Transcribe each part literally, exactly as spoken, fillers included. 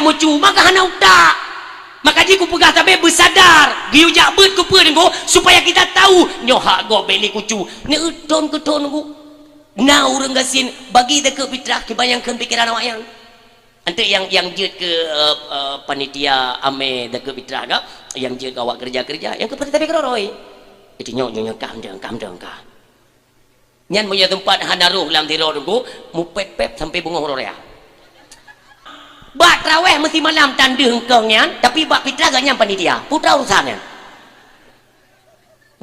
Mucu, maka hana utak. Maka jih kupeugah sabe beusadar, geuyue jak beuet keu peue Teungku, supaya kita tahu nyoe hak gob bèk lé kucu. Neuthon keu thon Teungku. Na ureueng gasien bagi zakeuet fitrah, kiban nyang kheun pikeran awaknyan. Enteuk nyang, nyang jeuet keu, eh, eh, panitia amé zakeuet fitrah ka, nyang jeuet keu awak keureuja-keureuja, nyang keu panitia keuroi. Itu nyoe, nyoe, nyoe, kam dong, kam dong, kam. Nyan meunyoe teumpat hana roh lam sidroe Teungku, mupèp-pèp sampai beungoh uroe raya. Bak traweh meusimalam tan deuh eungkong nyan, tapi bak fitrah gobnyan panitia. Peue urusan nyan.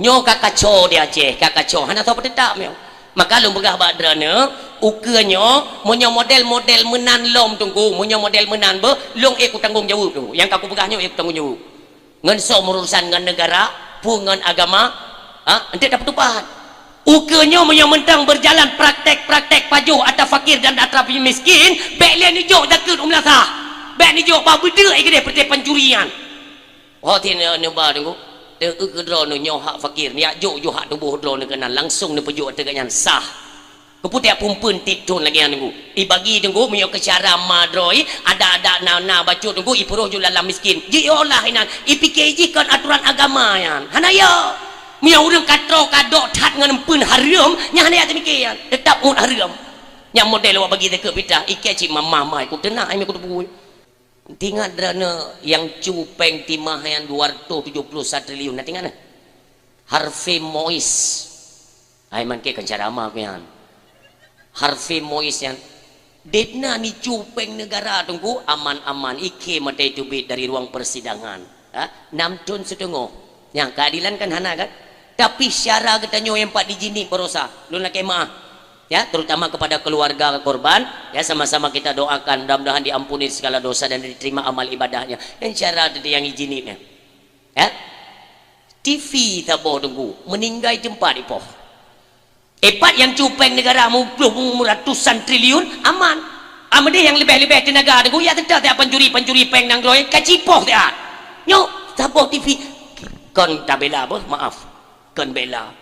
Nyoe ka kaco di Aceh, ka kaco, hana soe peuteutap nyoe. Maka lôn peugah bak droeneuh, ukeue nyoe, meunyoe model-model meunan lom Teungku, meunyoe model meunan beuh, lôn ék kutanggong jaweueb Teungku. Nyang ka kupeugah nyoe ék kutanggong jaweueb. Ngon soe meurusan ngon neugara, peue ngon agama, ha, enteuk tapeutupat. Ukeue nyoe meunyoe mantong beujalan praktek-praktek pajoh atra fakir dan atra miskin, bèk lé neujok zakeuet u meulasah. Bèk neujok bak beudeuek keudéh peureté pancuri nyan. Ho teuh neu-, neuba Teungku, teuka keu droeneuh nyoe hak fakir, neujak jok ju hak tuboh droeneuh keunan, langsong neupeujok ateueh gobnyan, sah. Keupeue tiep phon-phon tiep thon lagèe nyan Teungku? Ibagi Teungku, meunyoe keu cara ma droe, adak-adak na, na bacut Teungku, ipeurôh ju lam miskin. Jiolah inan, ipike jih kon aturan agama nyan. Hana yo. Meunyoe ureueng ka troh ka dok that ngon phon hareuem, nyan hana yo teumike nyan. Teutap ngon hareuem. Nyang model awak bagi zakeuet fitrah, ikei cit mamah mai, kuteunah ai meukuteupue. Teuingat droeneuh nyang cu péng timah nyan dua ratus tujoh puluh sa triliun, na teuingat na? Harvey Mois. Hai mangke kan cara ama ku nyan. Harvey Mois nyan. Debna nicu péng neugara Teungku, aman-aman, ikhe maté teubiet dari ruang persidangan. Ha? Nam thon siteungoh. Nyan, keadilan kan hana kan? Tapi syara geutanyoe nyang pat dijinib barosa. Lôn lakèe meu'ah. Ya, terutama kepada keluarga korban, ya, sama-sama kita doakan mudah-mudahan diampuni segala dosa dan diterima amal ibadahnya. Nyan syara teuh nyang ijinib nyan. Ya? T V saboh Teungku, meuninggai teumpat ipoh. Ipat nyang cu péng neugara muploh ratusan triliun, aman. Ameudeh nyang leubeh-leubeh teunaga Teungku, ya teutap siat pancuri-pancuri péng nanggroe, ka jipoh siat. Nyoe, saboh T V. Kon tabela beuh, maaf. Kon bela.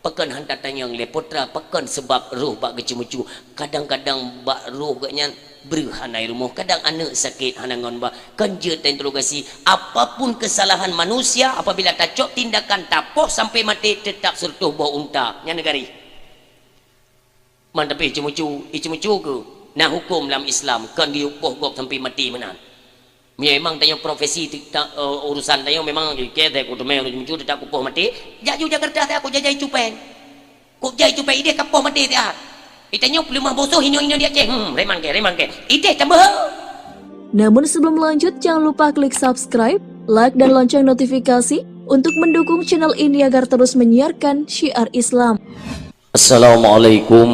Pakon han tatanyong lé putra, pakon seubab roh bak geuceumucu. Kadang-kadang bak roh geuh nyan breuh hana i rumoh, kadang aneuk sakét hana ngon ba. Kon jeuet tainterogasi, apapun kesalahan manusia, apabila tacok tindakan tapoh sampai maté, teutap sireutôh boh unta. Nyan neugari. Man tapi ceumucu, iceumucu keu na huköm lam Islam, kon geuyue poh gob sampai maté meunan. Meunyoe memang tanyoe profesi ti-, ta-, eh, urusan tanyoe memang keu teuh kuteumé ureuëng ceumucu teutap kupoh maté, jak ju Jakarta teuh kujajai cupeng. Kujai cupeng ideh kapoh maté teuh. Itanyoe peuleumah bosoh inoe-inoe di Aceh. Hmm, reman ke, reman ke. Ideh tambah. Namun sebelum lanjut, jangan lupa klik subscribe, like, dan lonceng notifikasi untuk mendukung channel ini agar terus menyiarkan syiar Islam. Assalamualaikum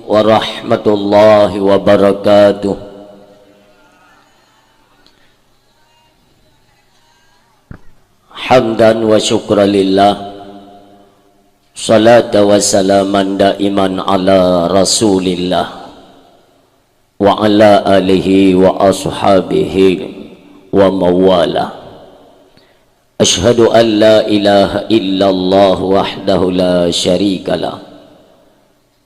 warahmatullahi wabarakatuh. Hamdan wa syukran lillah. Salata wa salaman daiman ala Rasulillah. Wa ala alihi wa ashabihi wa mawala. Asyhadu an la ilaha illallah wahdahu la syarikalah.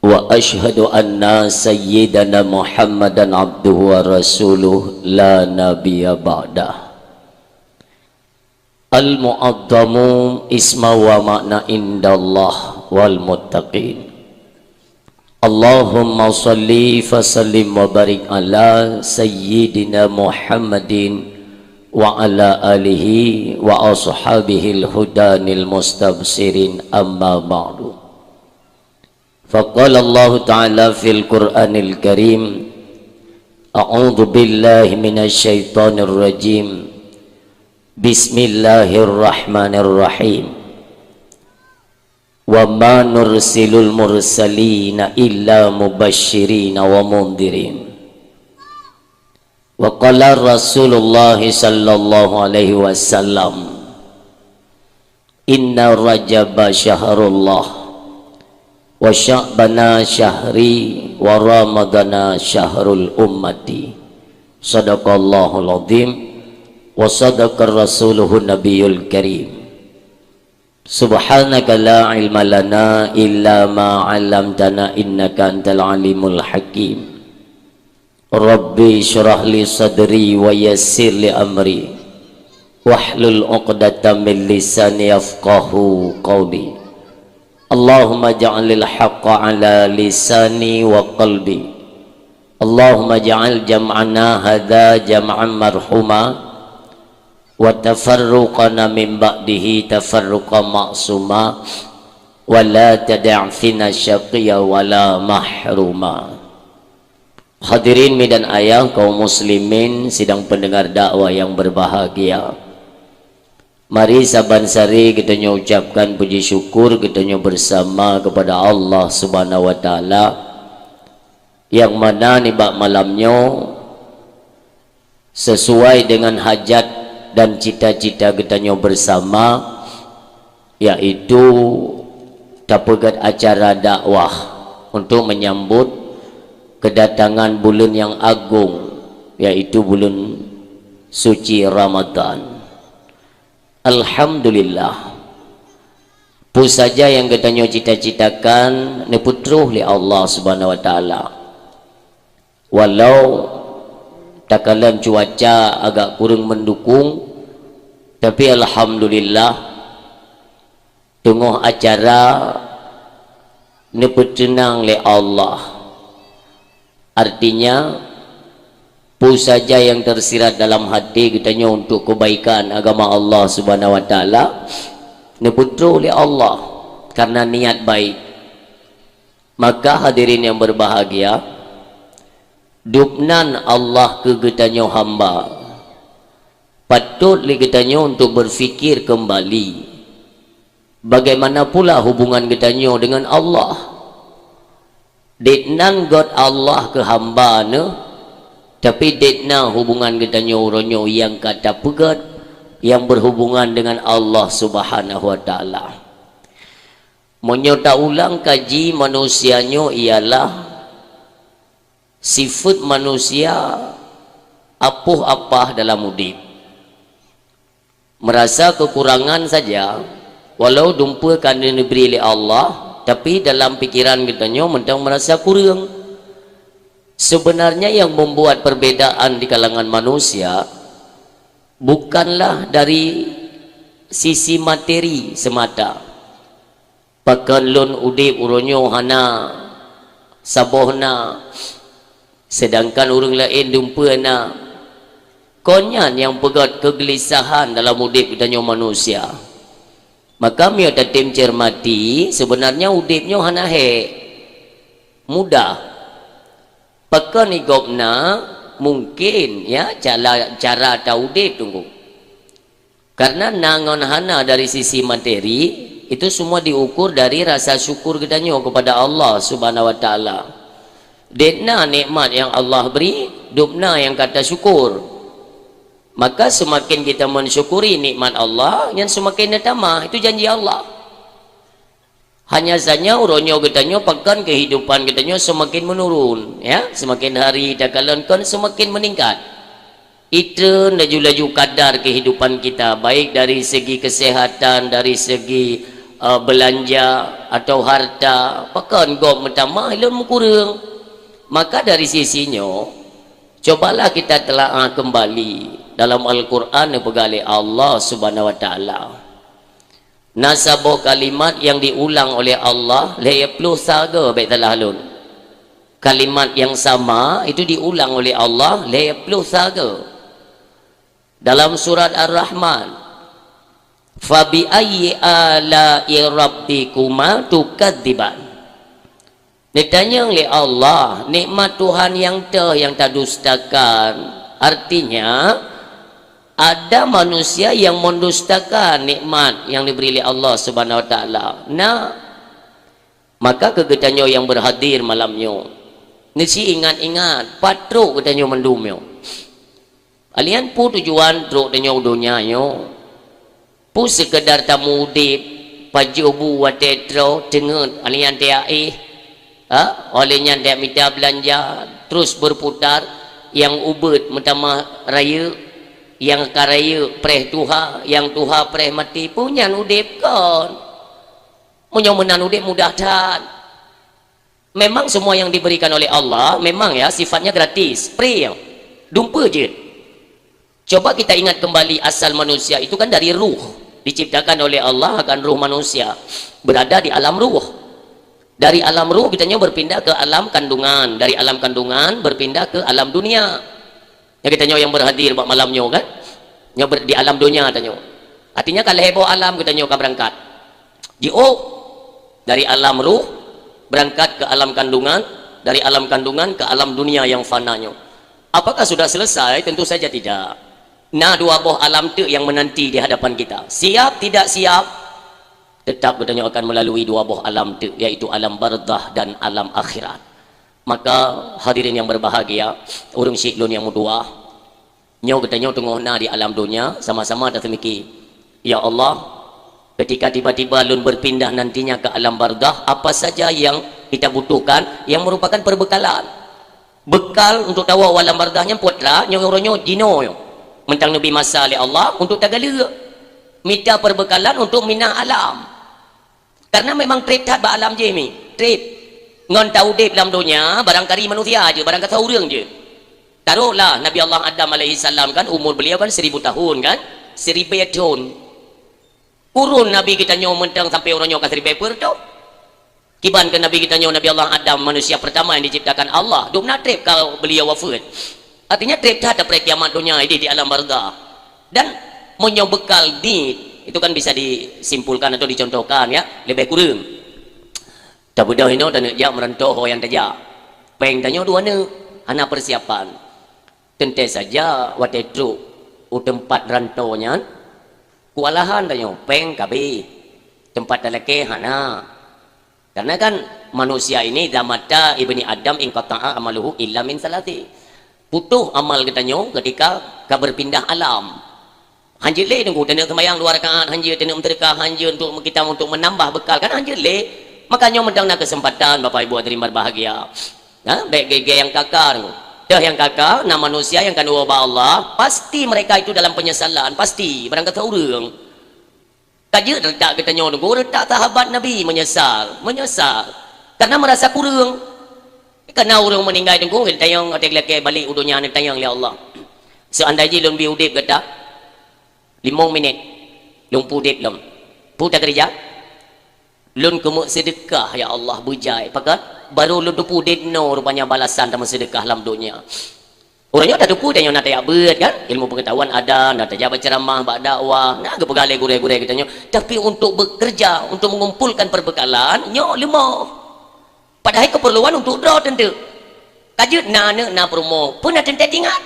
Wa asyhadu anna sayyidana Muhammadan abduhu wa rasuluh la nabiyya ba'dah. Al-mu'azzamu isma wa ma'na indallah wal muttaqin. Allahumma shalli fa sallim wa barik ala sayyidina Muhammadin wa ala alihi wa ashabihil hudanil mustabshirin, amma ba'du. Faqala Allahu ta'ala fil Qur'anil Karim, a'udzu billahi minasy syaithanir rajim. Bismillahirrahmanirrahim. Wa ma nursilul mursalina illa mubasysyirina wa mundhirin. Wa qala Rasulullah sallallahu alaihi wasallam, "Inna Rajaba syahrullah, wa Sya'bana syahri, wa Ramadana syahrul ummati." Sadaqallahul azim, wa sadaqa rasuluhun nabiyul karim. Subhanaka la ilma lana illa ma 'allamtana innaka antal alimul hakim. Rabbi syrah li sadri wa yassir li amri, wahlul uqdatam min lisani yafqahu qawli. Allahumma ja'alil haqqa ala lisani wa qalbi. Allahumma ja'al jam'ana hadha jam'an marhuma, wa tafarruqana min ba'dihi tafarruqan ma'suma, wa la tada'fina syaqiyya wa la mahruma. Hadirin mi dan ayah kaum muslimin sidang pendengar dakwah yang berbahagia. Mari saban sari geutanyoe ucapkan puji syukur geutanyoe bersama kepada Allah Subhanahu wa Taala, yang mana nibak malam nyoe sesuai dengan hajat dan cita-cita geutanyoe bersama, yaitu tapeugét acara dakwah untuk menyambut kedatangan buleuen nyang agong, yaitu buleuen suci Ramadan. Alhamdulillah, peue saja nyang geutanyoe cita-citakan neupeutroh lé Allah Subhanahu wa Taala. Walau takalon cuaca agak kureueng mendukung, tapi alhamdulillah, teungoh acara neupeuteunang lé Allah. Artinya, peue saja nyang tersirat dalam hati geutanyoe untuk kebaikan agama Allah Subhanahu wa Taala, neupeutroh lé Allah karena niat baik. Maka hadirin yang berbahagia, dubnan Allah keu geutanyoe hamba. Patot lé geutanyoe untuk berfikir kembali, bagaimana pula hubungan geutanyoe dengan Allah. Ditnan göt Allah keu hamba neuh, tapi ditnan hubungan geutanyoe uroe nyoe nyang ka tapeugöt, nyang berhubungan dengan Allah Subhanahu wa Taala. Meunyoe taulang kaji manusia nyoe ialah sifeuet manusia apoh apah dalam udeb. Merasa kekurangan saja, walau dumpeue ka neubri lé Allah, tapi dalam pikiran geutanyoe mantong merasa kureueng. Sebenarnya yang membuat perbedaan di kalangan manusia bukanlah dari sisi materi semata. Pakon lôn udeb uroe nyoe hana saboh na, sedangkan ureuëng laén dumpeue na. Kon nyan nyang peugöt keugelisahan dalam udeb geutanyoe manusia. Maka meunyoe tatem cermati, sebenarnya udeb nyoe hana hék, mudah. Pakon gobnyan mungkin, ya, cara, cara taudeb teungku. Karena na ngon hana dari sisi materi, itu semua diukur dari rasa syukur geutanyoe kepada Allah Subhanahu wa Taala. Dubna nikmat nyang Allah bri, dubna nyang ka tasyukur. Maka semakin kita mensyukuri nikmat Allah, nyan semakin neutamah. Itu janji Allah. Hanya saja uroe nyoe geutanyoe pakon kehidupan geutanyoe semakin menurun, ya, semakin hari takalon kon semakin meningkat. Itu laju-laju kadar kehidupan kita, baik dari segi kesehatan, dari segi, eh, belanja atau harta, pakon gob meutamah, ilôn meukureueng. Maka dari sisi nyoe, cobalah kita telaah kembali dalam Al-Quran yang peugah lé Allah Subhanahu wa Taala. Na saboh kalimat yang diulang oleh Allah lhée ploh saga, bék salah lôn. Kalimat yang sama itu diulang oleh Allah lhée ploh saga. Dalam surat Ar-Rahman, "Fabi ayyi ala'i rabbikuma tukadziban?" Neutanyong lé Allah, nikmat Tuhan nyang toh nyang tadustakan? Artinya, ada manusia yang mendustakan nikmat yang diberi oleh Allah Subhanahu wa Taala. Nah, maka keu geutanyoe nyang berhadir malam nyoe, neusi ingat-ingat, pat trok geutanyoe mandum nyoe. Alian peue tujuan trok tanyoe u donya nyoe? Peue seukeudar tamu udeb, pajoh bu watée troe, teungeut, alian teuak éh, ha? Oleh nyan teuak mita beulanja, terus berputar, nyang ubeuet meutamah rayeuk, nyang ka rayeuk preh tuha, nyang tuha preh maté, peue nyan udeb kon? Meunyoe meunan udeb mudah that. Memang semua yang diberikan oleh Allah memang ya sifatnya gratis, free. Dumpe je. Coba kita ingat kembali asal manusia itu kan dari ruh, diciptakan oleh Allah akan ruh manusia, berada di alam ruh. Dari alam ruh kita nyoe berpindah ke alam kandungan, dari alam kandungan berpindah ke alam dunia. Ya kita nyoe yang berhadir bak malam nyoe kan? Nyoe ber-, di alam dunia kita nyoe. Artinya ka lhèe boh alam kita nyoe ka berangkat. Jiôh dari alam ruh berangkat ke alam kandungan, dari alam kandungan ke alam dunia yang fana nyoe. Apakah sudah selesai? Tentu saja tidak. Nah, dua boh alam tu yang menanti di hadapan kita. Siap tidak siap, tetap kita nyoe akan melalui dua boh alam tu, yaitu alam barzah dan alam akhirat. Maka hadirin yang berbahagia, ureuëng syiek lôn yang meutuwah, nyoe geutanyoe teungoh na di alam dunia, sama-sama taseumiki, "Ya Allah, ketika tiba-tiba lôn berpindah nantinya ke alam barzah, apa saja yang kita butuhkan yang merupakan perbekalan?" Bekal untuk tawoe u alam barzah nyan putra nyoe uroe nyoe jinoe nyoe. Mantong neubri masa lé Allah untuk tagalak. Mita perbekalan untuk minah alam. Karena memang treb that bak alam jih mi, treb. Ngon taudeb lam donya, barangkali manusia je, barangkali ureuëng je. Taruhlah Nabi Allah Adam alaihi salam kan, umur beliau kan seribu tahun kan? Seribu tahun. Kurun Nabi kita nyoe mantong sampai uroe nyoe ka seribu peuet toh. Kiban ke Nabi kita nyoe, Nabi Allah Adam, manusia pertama yang diciptakan Allah. Dum na treb ka beliau wafat. Artinya treb that daripada kiamat dunia ini di alam barzah. Dan meunyoe bekal ni, itu kan bisa disimpulkan atau dicontohkan ya, lebih kurang. Tabeudôh inoe taneuk jak meurantô ho nyang tajak. Péng tanyoe dua neuk, hana persiapan. Teuntée saja watée trok u teumpat rantô nyan, keuwalahan tanyoe, péng ka abéh, teumpat talakée hana. Karena kan manusia ini idza mata ibni Adam inqata'a amaluhu illa min salasi. Putôh amal geutanyoe ketika ka berpindah alam. Hanjeuet lé teungku, taneuk seumayang dua rakaat, hanjeuet taneuk meuseudeukah, hanjeuet untuk kita untuk menambah bekal, kan hanjeuet lé. Makanya mantong na kesempatan Bapak Ibu hadirin berbahagia. Nah, bék gé-gé nyang kaka teungku. Teuh nyang kaka, na manusia nyang ka neuwoe bak Allah, pasti mereka itu dalam penyesalan, pasti, barang kata ureuëng. Ka jeuet reutak geutanyoe teungku, reutak sahabat Nabi menyesal, menyesal. Karena merasa kureueng. Karena ureuëng meuninggai teungku, geutanyong watée geulakée balek u donya neutanyong lé Allah. Seandai jih lôn bi udeb gata, limong minét, lôn pudeb lom. Peue takeureuja? Lôn keumeuk seudeukah, ya Allah, beujai. Pakon? Barô lôn teupeu udeb noe rupanya balasan tameuseudekah lam donya. Uroe nyoe tateupeue tanyoe na tajak beuet kan? Ilmu pengetahuan ada, na tajak beuceramah, bak dakwah, na geupeugah lé gurée-gurée geutanyoe. Tapi untuk bekerja, untuk mengumpulkan perbekalan, nyoe leumoh. Padahai keperluan untuk droe teunteuk. Ka jeuet na aneuk na peurumoh, peue na teuntée tingat.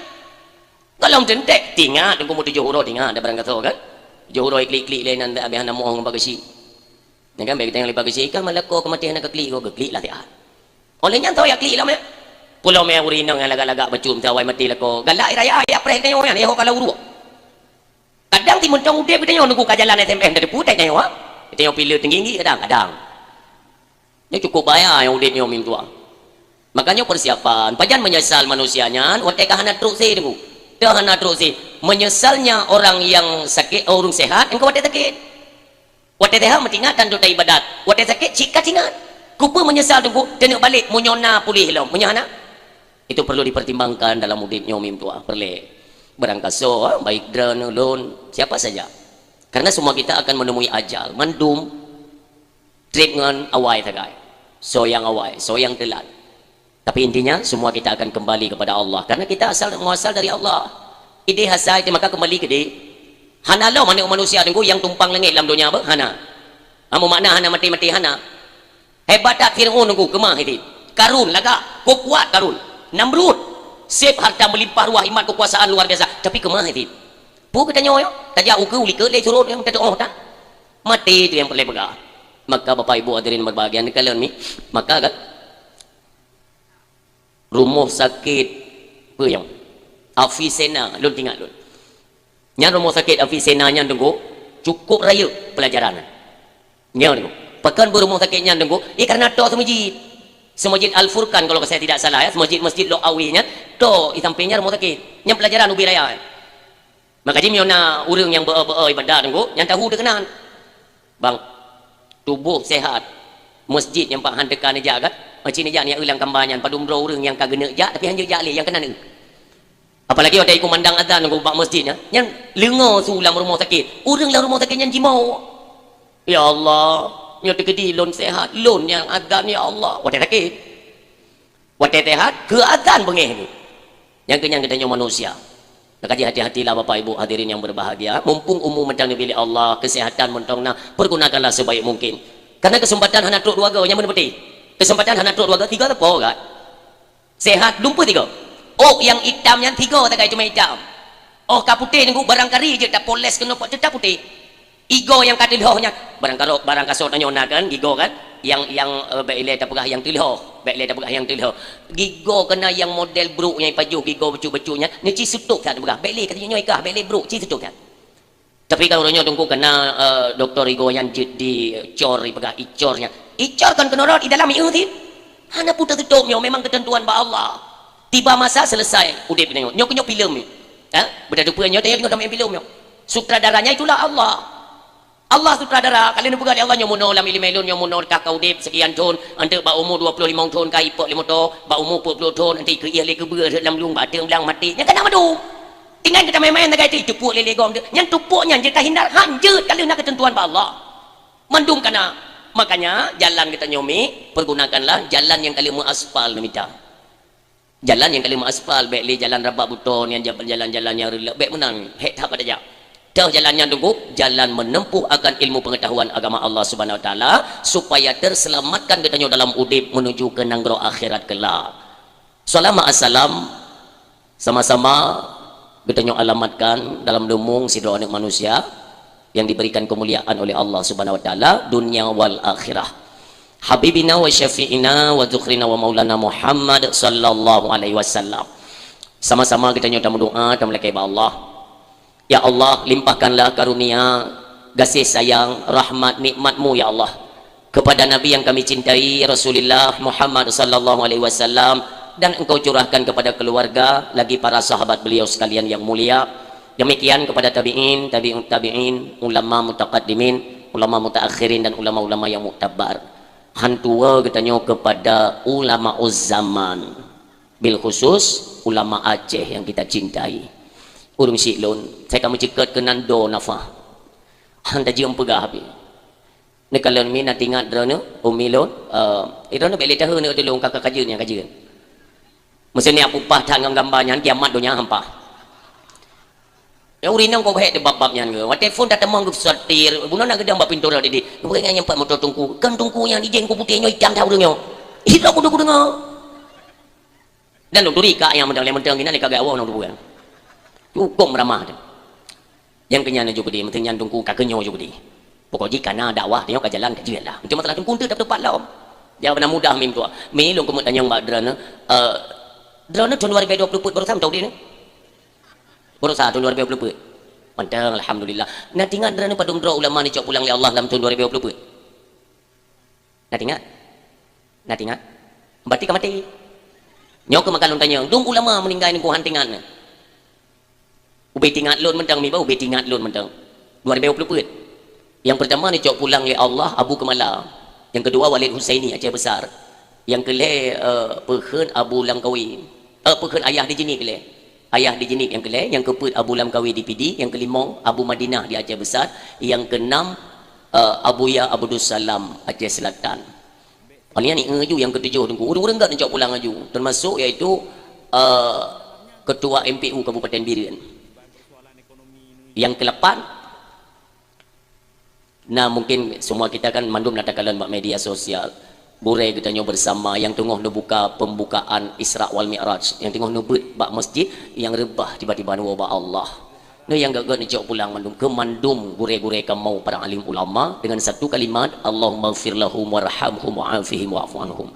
Gohlom teuntée tingat, teungku meutujoh uroe tingat, dak barang gasoe kan? Tujoh uroe klik-klik lé nan abéh hana moh ngon bak geuchik. Nyan kan, bék geutanyoe leubeh geuchik, kan malako keumaté hana geuklik, geuklik lah siat. Oleh nyan tau jak klik lom ya. Pulo mé ureuëng inong nyang lagak-lagak bacut meusawa awai maté lakoe. Galak raya ya preh tanyoe nyan, eh ho kalau uruek. Kadang timeuntong udeb geutanyoe nunggu ka jalan S M S na teupeu tanyoe ha. Geutanyoe pileut tinggi-tinggi kadang-kadang. Nyoe cukup bahaya nyang udeb nyoe mim tuang. Makanya persiapan, pajan menyesal manusia nyan watée ka hana trok sé teungku. Teuh hana trok sé. Menyesalnya orang yang sakit, oh, ureuëng sehat, engkau watée sakit. Watée sehat meutingat dan dota ibadat. Watée sakét cit ka tingat. Kupeue meunyeusal teungku, teuneuk balek meunyoe na puléh lom, meunyoe hana? Itu perlu dipertimbangkan dalam udeb nyoe mim tuah, peureulée. Barangkasoe, baik droeneuh lôn, siapa saja. Karena semua kita akan menemui ajal, mandum treb ngon awai sagai. Soe nyang awai, soe nyang teulat. Tapi intinya, semua kita akan kembali kepada Allah. Karena kita asal muasal dari Allah. Idéh asai maka kembali keu Dia. Hana lom aneuk manusia teungku nyang tumpang langét lam donya beuh, hana. Amu makna hana maté-maté hana. Hebat that Fir'aun teungku keumah itu. Karun lagak, kok kuat Karun. Namrud, seb harta meulimpah ruah imat kekuasaan luar biasa, tapi keumah itu. Peue geutanyoe nyoe, tajak ukeue u likot lé surot nyang teutuoh tan. Maté itu nyang peureulée peugah. Maka Bapak Ibu hadirin berbahagia, neukalon mi, maka kan Rumoh sakét peue nyang? Avicenna, lôn teuingat lôn. Nyan rumoh sakét Avicenna nyan teungku, cukup rayeuk pelajaran nyan. Nyan teungku. Pakon beurumoh sakét nyan teungku? Eh, karena toe seumeujid. Seumeujid Al-Furqan kalau saya tidak salah ya, seumeujid Masjid Lok Awe nyan, toe di samping nyan rumoh sakét. Nyan pelajaran ubé raya. Maka jih meunyoe na ureuëng nyang beu-beu ibadat teungku, nyan tahu teuh keunan. Bang, tuboh sehat, masjid nyang pat han teuka neujak kan? Macam ni jak ni, ulang kamba nyan, padum droe ureuëng nyang ka geuneuk jak, tapi hana jak lé, nyang keunan. Apalagi watée kumandang azan ngon bak masjid nyan, nyan leungo su lam rumoh sakét. Ureuëng lam rumoh sakét nyan jimawök. Ya Allah, nyoe teukeudi lôn sehat, lôn nyang azan, ya Allah. Watée sakét. Watée sehat, keu azan beungéh ni. Nyang keu nyan geutanyoe manusia. Maka jadi hati-hatilah Bapak Ibu hadirin yang berbahagia. Mumpung umu mantong neubri lé Allah, kesehatan mantong na, pergunakanlah sebaik mungkin. Karena kesempatan hana trok dua go, nyang beuna putih. Kesempatan hana trok dua go, tiga teupok kan? Sehat, lumpuh tiga. Oh, nyang itam nyan tiga sagai cuma itam. Oh, ka putéh nunggu barangkari je tapoles keunoe pot tetap putéh. Igo nyang ka teulhoh nyan, barangkaro-, barangkasoe tanyoe na kan, gigo kan? Nyang, nyang, eh, bék ilée tapeugah nyang teulhoh, bék ilée tapeugah nyang teulhoh. Gigo keunan nyang model brok nyang ipajoh gigo bacut-bacut nyan, nyan ci seutôt that peugah, bék ilée ka tanyoe nyoe ikah, bék ilée brok, ci seutôt that. Tapi kan uroe nyoe Teungku keunan, eh, doktor igo nyan jeuet dicor, ipeugah icor nyan. Icor kon keunorot, i dalam ieu cit. Hana peue teututup nyoe, memang keuteuntuan bak Allah. Tiba masa selesai udeb nyoe. Nyoe keuh nyoe filem nyoe. Ha? Beutatupeue nyoe, tanyoe deungoe tameu'en filem nyoe. Sutradaranya itulah Allah. Allah sutradara, ka lheueh neupeugah lé Allah nyoe meunoe lam ileumé lôn, nyoe meunoe ka ka udeb sekian thon, anteuk bak umu dua puluh limong thon ka ipok lé moto, bak umu peuet ploh thon, anteuk keu ié lé keubeuet rhot lam lueng, bak ateueng blang maté. Nyan ka na mandum. Tinggai geutamé-mé sagai teuh, tupok lé lé gob teuh. Nyan tupok nyan jeuet tahindar, han jeuet ka lheueh na keuteuntuan bak Allah. Mandum ka na. Makanya, jalan geutanyoe mi, pergunakanlah jalan nyang ka lheueh meuaspal neumita. Jalan nyang ka lheueh meuaspal, bék lé jalan rabak butô nyan, jalan-jalan nyang reuleuek, bék meunan, hék that bak tajak. Toh jalan nyan Teungku, jalan menempuh akan ilmu pengetahuan agama Allah Subhanahu Wa Taala, supaya terseulamatkan geutanyoe dalam udeb menuju ke nanggroe akhirat kelak. Salama assalam, sama-sama geutanyoe alamatkan dalam leumong sidroe aneuk manusia yang diberikan kemuliaan oleh Allah Subhanahu Wa Taala dunia wal akhirah. Habibina wa syafi'ina wa dzukhrina wa maulana Muhammad sallallahu alaihi wasallam. Sama-sama geutanyoe tameudoa, tameulakée bak Allah. Ya Allah, limpahkanlah karunia, gaséh sayang, rahmat, nikmat-Mu, ya Allah, kepada Nabi yang kami cintai, Rasulullah Muhammad sallallahu alaihi wasallam, dan Engkau curahkan kepada keluarga, lagi para sahabat beliau sekalian yang mulia. Demikian kepada tabi'in, tabi'ut tabi'in, ulama mutaqaddimin, ulama mutaakhirin, dan ulama-ulama yang muktabar. Han tuwoe geutanyoe kepada ulama zaman, bil khusus ulama Aceh yang kita cintai. Ureuëng syiek lôn, saya ka meuceukeut keunan do nafah. Han tajeuem peugah pih. Neukalon mi na tingat droeneuh, umi lôn, eh, droeneuh bék lé taheun neuh tulông ka, ka kajeuen nyang kajeuen. Meuseu nyan pupah that ngon gamba nyan, kiamat donya hampa. Ya, ureuëng inong kok hék teuh bab-bab nyan ke. Watée phon tateumong geuh satir, bunoe na geudong bak pintoe rot didih. Ureuëng nyan nyampat moto Teungku. Kon Teungku nyan, ijén ku putéh nyoe, itam that ureuëng nyoe. Hidroe kudu kudeungoe. Dan lôn turi kak nyang mantong, lé mantong inan lé kagak woe nang tubuh. Cukôp meuramah teuh. Nyang keu nyan ju keudeh, mantong nyan Teungku ka keu nyoe ju keudeh. Pokok jih ka na dakwah, tanyoe ka jalan ka jeuet lah. Mantong masalah Teungku teuh dap teupat lom. Jaweueb na mudah mim tuah. Mi lôn keumeuk tanyong bak droeneuh, eh, droeneuh thon dua ribu dua puluh peuet baroesa mantong udeh nyoe? Baroesa thon dua ribu dua puluh peuet. Mantong, alhamdulillah. Na tingat droeneuh padum droe ulama neucok pulang lé Allah lam thon dua ribu dua puluh peuet? Na tingat? Na tingat? Berarti ka maté. Nyoe keuh maka lôn tanyong, dum ulama meuninggai nungku han tingat nyoe. Ubé tingat lôn mantong, mi ba ubé tingat lôn mantong. Dua ribu dua puluh peuet. Nyang peurtama neucok pulang lé Allah Abu Keumala. Nyang keudua Walid Husaini Aceh Besar. Nyang keulhée, eh, Peukheun Abu Langkawi. Eh, Peukheun Ayah di Jeunieb lé. Ayah di Jeunieb nyang keulhée, nyang keupeuet Abu Langkawi di Pidie, nyang keulimong Abu Madinah di Aceh Besar, nyang keunam, eh, Abuya Abdussalam Aceh Selatan. Paling ni ju nyang keutujoh Teungku. Ureuëng-ureuëng gét neucok pulang laju, termasuk iaitu, eh, Ketua M P U Kabupaten Bireuen. Nyang keulapan, nah, mungkin semua kita kan mandum na takalon bak media sosial. Gurée geutanyoe bersama nyang teungoh neubuka pembukaan Isra wal Mi'raj, nyang teungoh neubeuet bak masjid nyang reubah tiba-tiba neuwoe bak Allah. Nyoe nyang gét-gét neucok pulang mandum, keu mandum gurée-gurée kamoe para alim ulama dengan satu kalimat, "Allahummaghfir lahum warhamhum wa'afihim wa'fu anhum."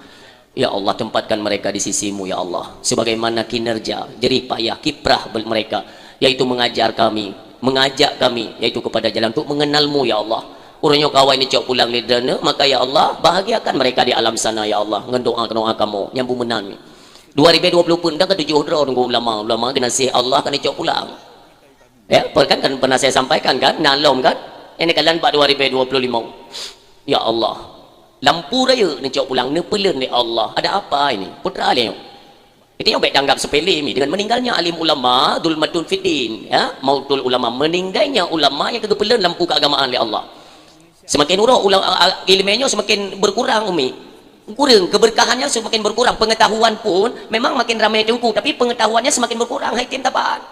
Ya Allah, tempatkan mereka di sisi-Mu, ya Allah, sebagaimana kinerja, jerih payah, kiprah bel-, mereka, yaitu mengajar kami, mengajak kami, yaitu kepada jalan untuk mengenal-Mu, ya Allah. Ureuëng nyoe ka awai neucok pulang lé droeneuh, maka, ya Allah, bahagiakan mereka di alam sana, ya Allah, ngon doa-doa kamoe nyang beumeunang. Dua ribu dua puluh peuet ka tujoh droe nunggu ulama, ulama geunaséh Allah ka neucok pulang. Ya, per-, kan, kan pernah saya sampaikan kan, na lom kan, ini kalian bak dua ribu dua puluh lima. Ya Allah. Lampu rayeuk neucok pulang, neupeuleuen lé Allah. Ada apa ini? Putra lé nyoe. Kita nyoe bèk tanggap sepele mi. Dengan meninggalnya alim ulama, zulmatun fid din, ya, mautul ulama, meninggalnya ulama nyang ka geupeuleuen lampu keagamaan lé Allah. Semakin uroe ula-, a-, a-, ileumèe nyoe semakin berkurang, Umi. Kurang, keberkahannya semakin berkurang. Pengetahuan pun memang makin ramai teungku, tapi pengetahuannya semakin berkurang. Hai tim taban.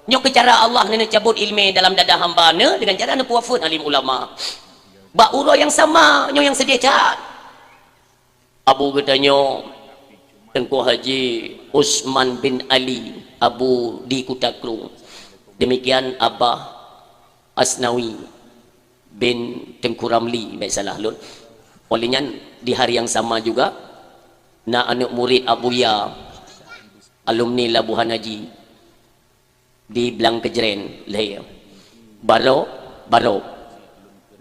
Nyoe keu cara Allah neucabut ileumèe dalam dada hamba neuh dengan cara neupeuwafeuet alim ulama. Bak uroe nyang sama, nyoe nyang sedih that. Abu geutanyoe, Teungku Haji Usman bin Ali, Abu di Kuta Kru. Demikian Abah Asnawi bin Teungku Ramli, bèk salah lôn. Oleh nyan, di hari yang sama juga, na aneuk murid Abuya, alumni Labuhan Haji, di Blang Keujruen, lhèe. Barô, barô.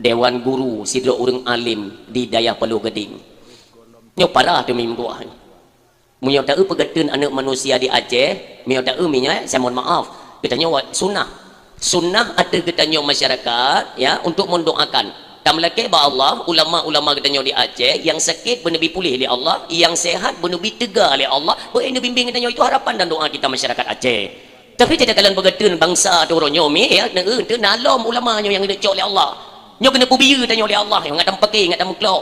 Dewan guru, sidroe ureueng alim di dayah Paloh Gadeng. Nyoe parah teuma meuguah. Meunyoe taeu peugah teun aneuk manusia di Aceh, meunyoe taeu mi nyan, saya mohon maaf. Geutanyoe wa-, sunnah. Sunnah ateueh geutanyoe masyarakat, ya, untuk mendoakan. Tameulakèe bak Allah, ulama-ulama geutanyoe di Aceh, nyang sakét beuneubi puléh lé Allah, nyang sehat beuneubi teuga lé Allah, beu neubimbéng geutanyoe. Itu harapan dan doa kita masyarakat Aceh. Tapi takalon peugah teun bansa ateueh uroe nyoe mi, ya, neu-, teu na lom ulama nyoe nyang geucok lé Allah. Nyoe keuneuk peubiyeu tanyoe lé Allah, ngat tameupakè, ngat tameuklok.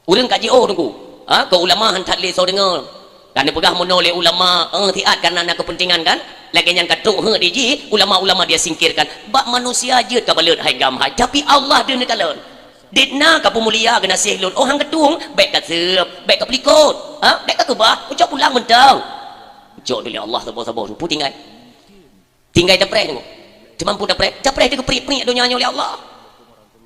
Ureueng ka jiôh teungku. Ha, keu ulama han that lé soe deungoe. Ka neupeugah meunoe lé ulama, eh, siat karena na keupeuntengan kan? Lagèe nyang ka trok heuet di jih, ulama-ulama dia singkirkan. Bak manusia jeuet ka baleuet hai gam hai, tapi Allah deuh neukalon. Dit na ka peumulia geunaséh lôn, oh han keutueng, bèk ka seueb, bèk ka peulikot. Ha, bèk ka keubah, ucok pulang mantong. Ucok dulu Allah saboh-saboh, peue tinggai. Tinggai tapreh teungku. Teumampu tapreh, tapreh teuh geupriek-priek donya nyoe lé Allah.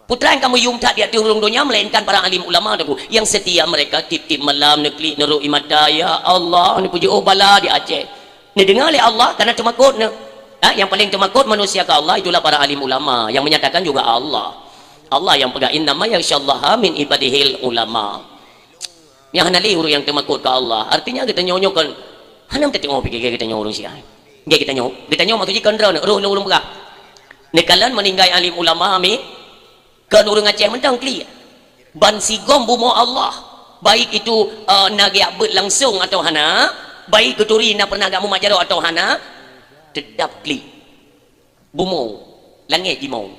Peue treuk kamoe yum that di ateueh ureueng donya melainkan para alim ulama teungku. Yang setia mereka tiep-tiep malam neuklik neurok ie mata, "Ya Allah, neupuji oh bala di Aceh." Neudeungoe lé Allah karena teumakot neu. Ha, yang paling teumakot manusia ke Allah itulah para alim ulama yang menyatakan juga Allah. Allah yang peugah, "Innama yakhsyallaha min ibadihil ulama." Nyang hana lé ureueng nyang teumakot keu Allah. Artinya geutanyoe nyoe kon hana meuteungoh pike geutanyoe ureueng Syiah. Nggih geutanyoe, geutanyoe maksud jih kon droeneuh, roh lôn ureueng peugah. Neukalon meuninggai alim ulama mi kon ureueng Aceh mantong klik. Ban sigom bumoe Allah, baik itu, eh, na geujak beuet langsung atau hana, baik geuturi na pernah geujak mumat jaroe atau hana, teutap klik. Bumoe, langèt jimoe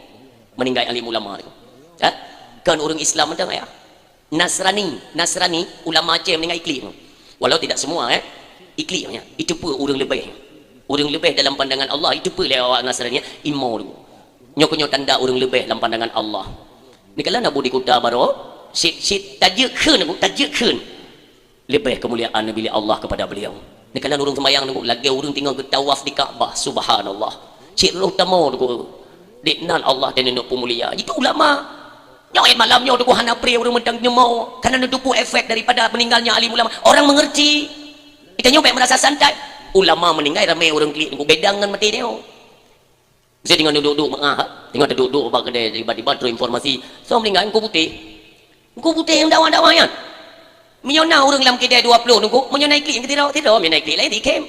meuninggai alim ulama tu. Ha? Kon ureueng Islam mantong ya. Nasrani, Nasrani, ulama Aceh meuninggai iklik tu. Walau tidak semua, eh. Iklik nya, itu pun ureueng leubeh. Ureueng leubeh dalam pandangan Allah, itu pun lé awak Nasrani, imoe tu. Nyoe keuh nyoe tanda ureueng leubeh dalam pandangan Allah. Neukalon Abu di Kuta Barô, sit-sit tajeuet kheun, tajeuet kheun. Leubeh keumuliaan neubri lé Allah kepada beliau. Neukalon ureueng seumayang teungku, lagèe ureueng teungoh geutawaf di Ka'bah, subhanallah. Cit roh tamoe teungku, di nan Allah dan neuk peumulia. Itu ulama. Nyoe ayat malam nyoe teungku hana pré ureueng mantong nyeumoe, karena neuteupeue efek daripada meninggalnya alim ulama. Orang mengerti. Geutanyoe bèk merasa santai. Ulama meuninggai ramé ureueng klik teungku, beda ngon maté nyoe. Saya tengok duduk-duduk meu'ah, tengok duduk-duduk bak keudè, tiba-tiba terus informasi, "Soe meuninggai, Teungku Putéh." Teungku Putéh nyang dakwah-dakwah nyan. Meunyoe na ureueng lam keudè dua ploh teungku, meunyoe na iklik nyang keutira-tira, meunyoe na iklik laén dikem.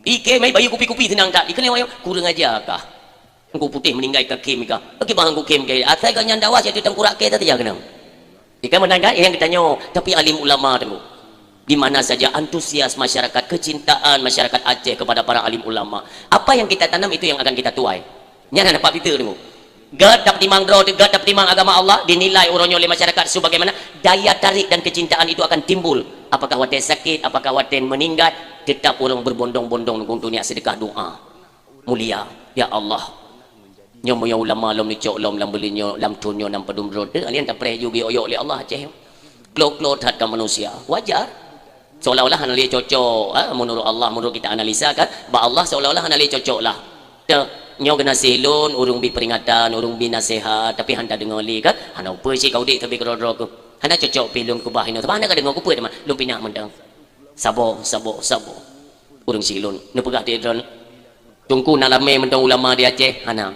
Dikem, eh, bayeue kupi-kupi seunang that, dikeue lé awak nyan, kureueng aja kah. Teungku Putéh meuninggai ka kem kah. Bagi bang Teungku kem kah, asai gobnyan dakwah, siat teungku rakyat saja keunong. Ikan menang kan? Yang geutanyoe, tapi alim ulama teungku. Di mana saja antusias masyarakat, kecintaan masyarakat Aceh kepada para alim ulama. Apa yang kita tanam, itu yang akan kita tuai. Nyan hana pat pita teungku. Gèt tapeutimang droe teuh, gèt tapeutimang agama Allah, dinilai uroe nyoe lé masyarakat sebagaimana daya tarik dan kecintaan itu akan timbul. Apakah watèe sakét, apakah watèe meuninggai, tetap ureueng berbondong-bondong teungku untuk niat sedekah doa. Mulia, ya Allah. Nyoe meunyoe ulama lom neucok lom lam buleuen nyoe, lam thôn nyoe, lam padum droe teuh, alèh tapreh ju geuoyok lé Allah Aceh. Klo-klo that ka manusia. Wajar. Seolah-olah hana lé cocok, ha, menurut Allah, menurut kita analisa kan, bak Allah seolah-olah hana lé cocok lah. Teuh, nyoe geunaséh lôn, ureueng bi peringatan, ureueng bi naseuhat, tapi han tadeungoe lé kan, hana upeue cit ka udép sabe keudroe-droe keuh. Hana cocok pih lôn keubah inoe, sabab hana ka deungoe, kupeue teuma, lôn pinah mantong. Saboh, saboh, saboh. Ureueng syiek lôn, neupeugah di droeneuh, "Teungku na ramé mantong ulama di Aceh?" Hana.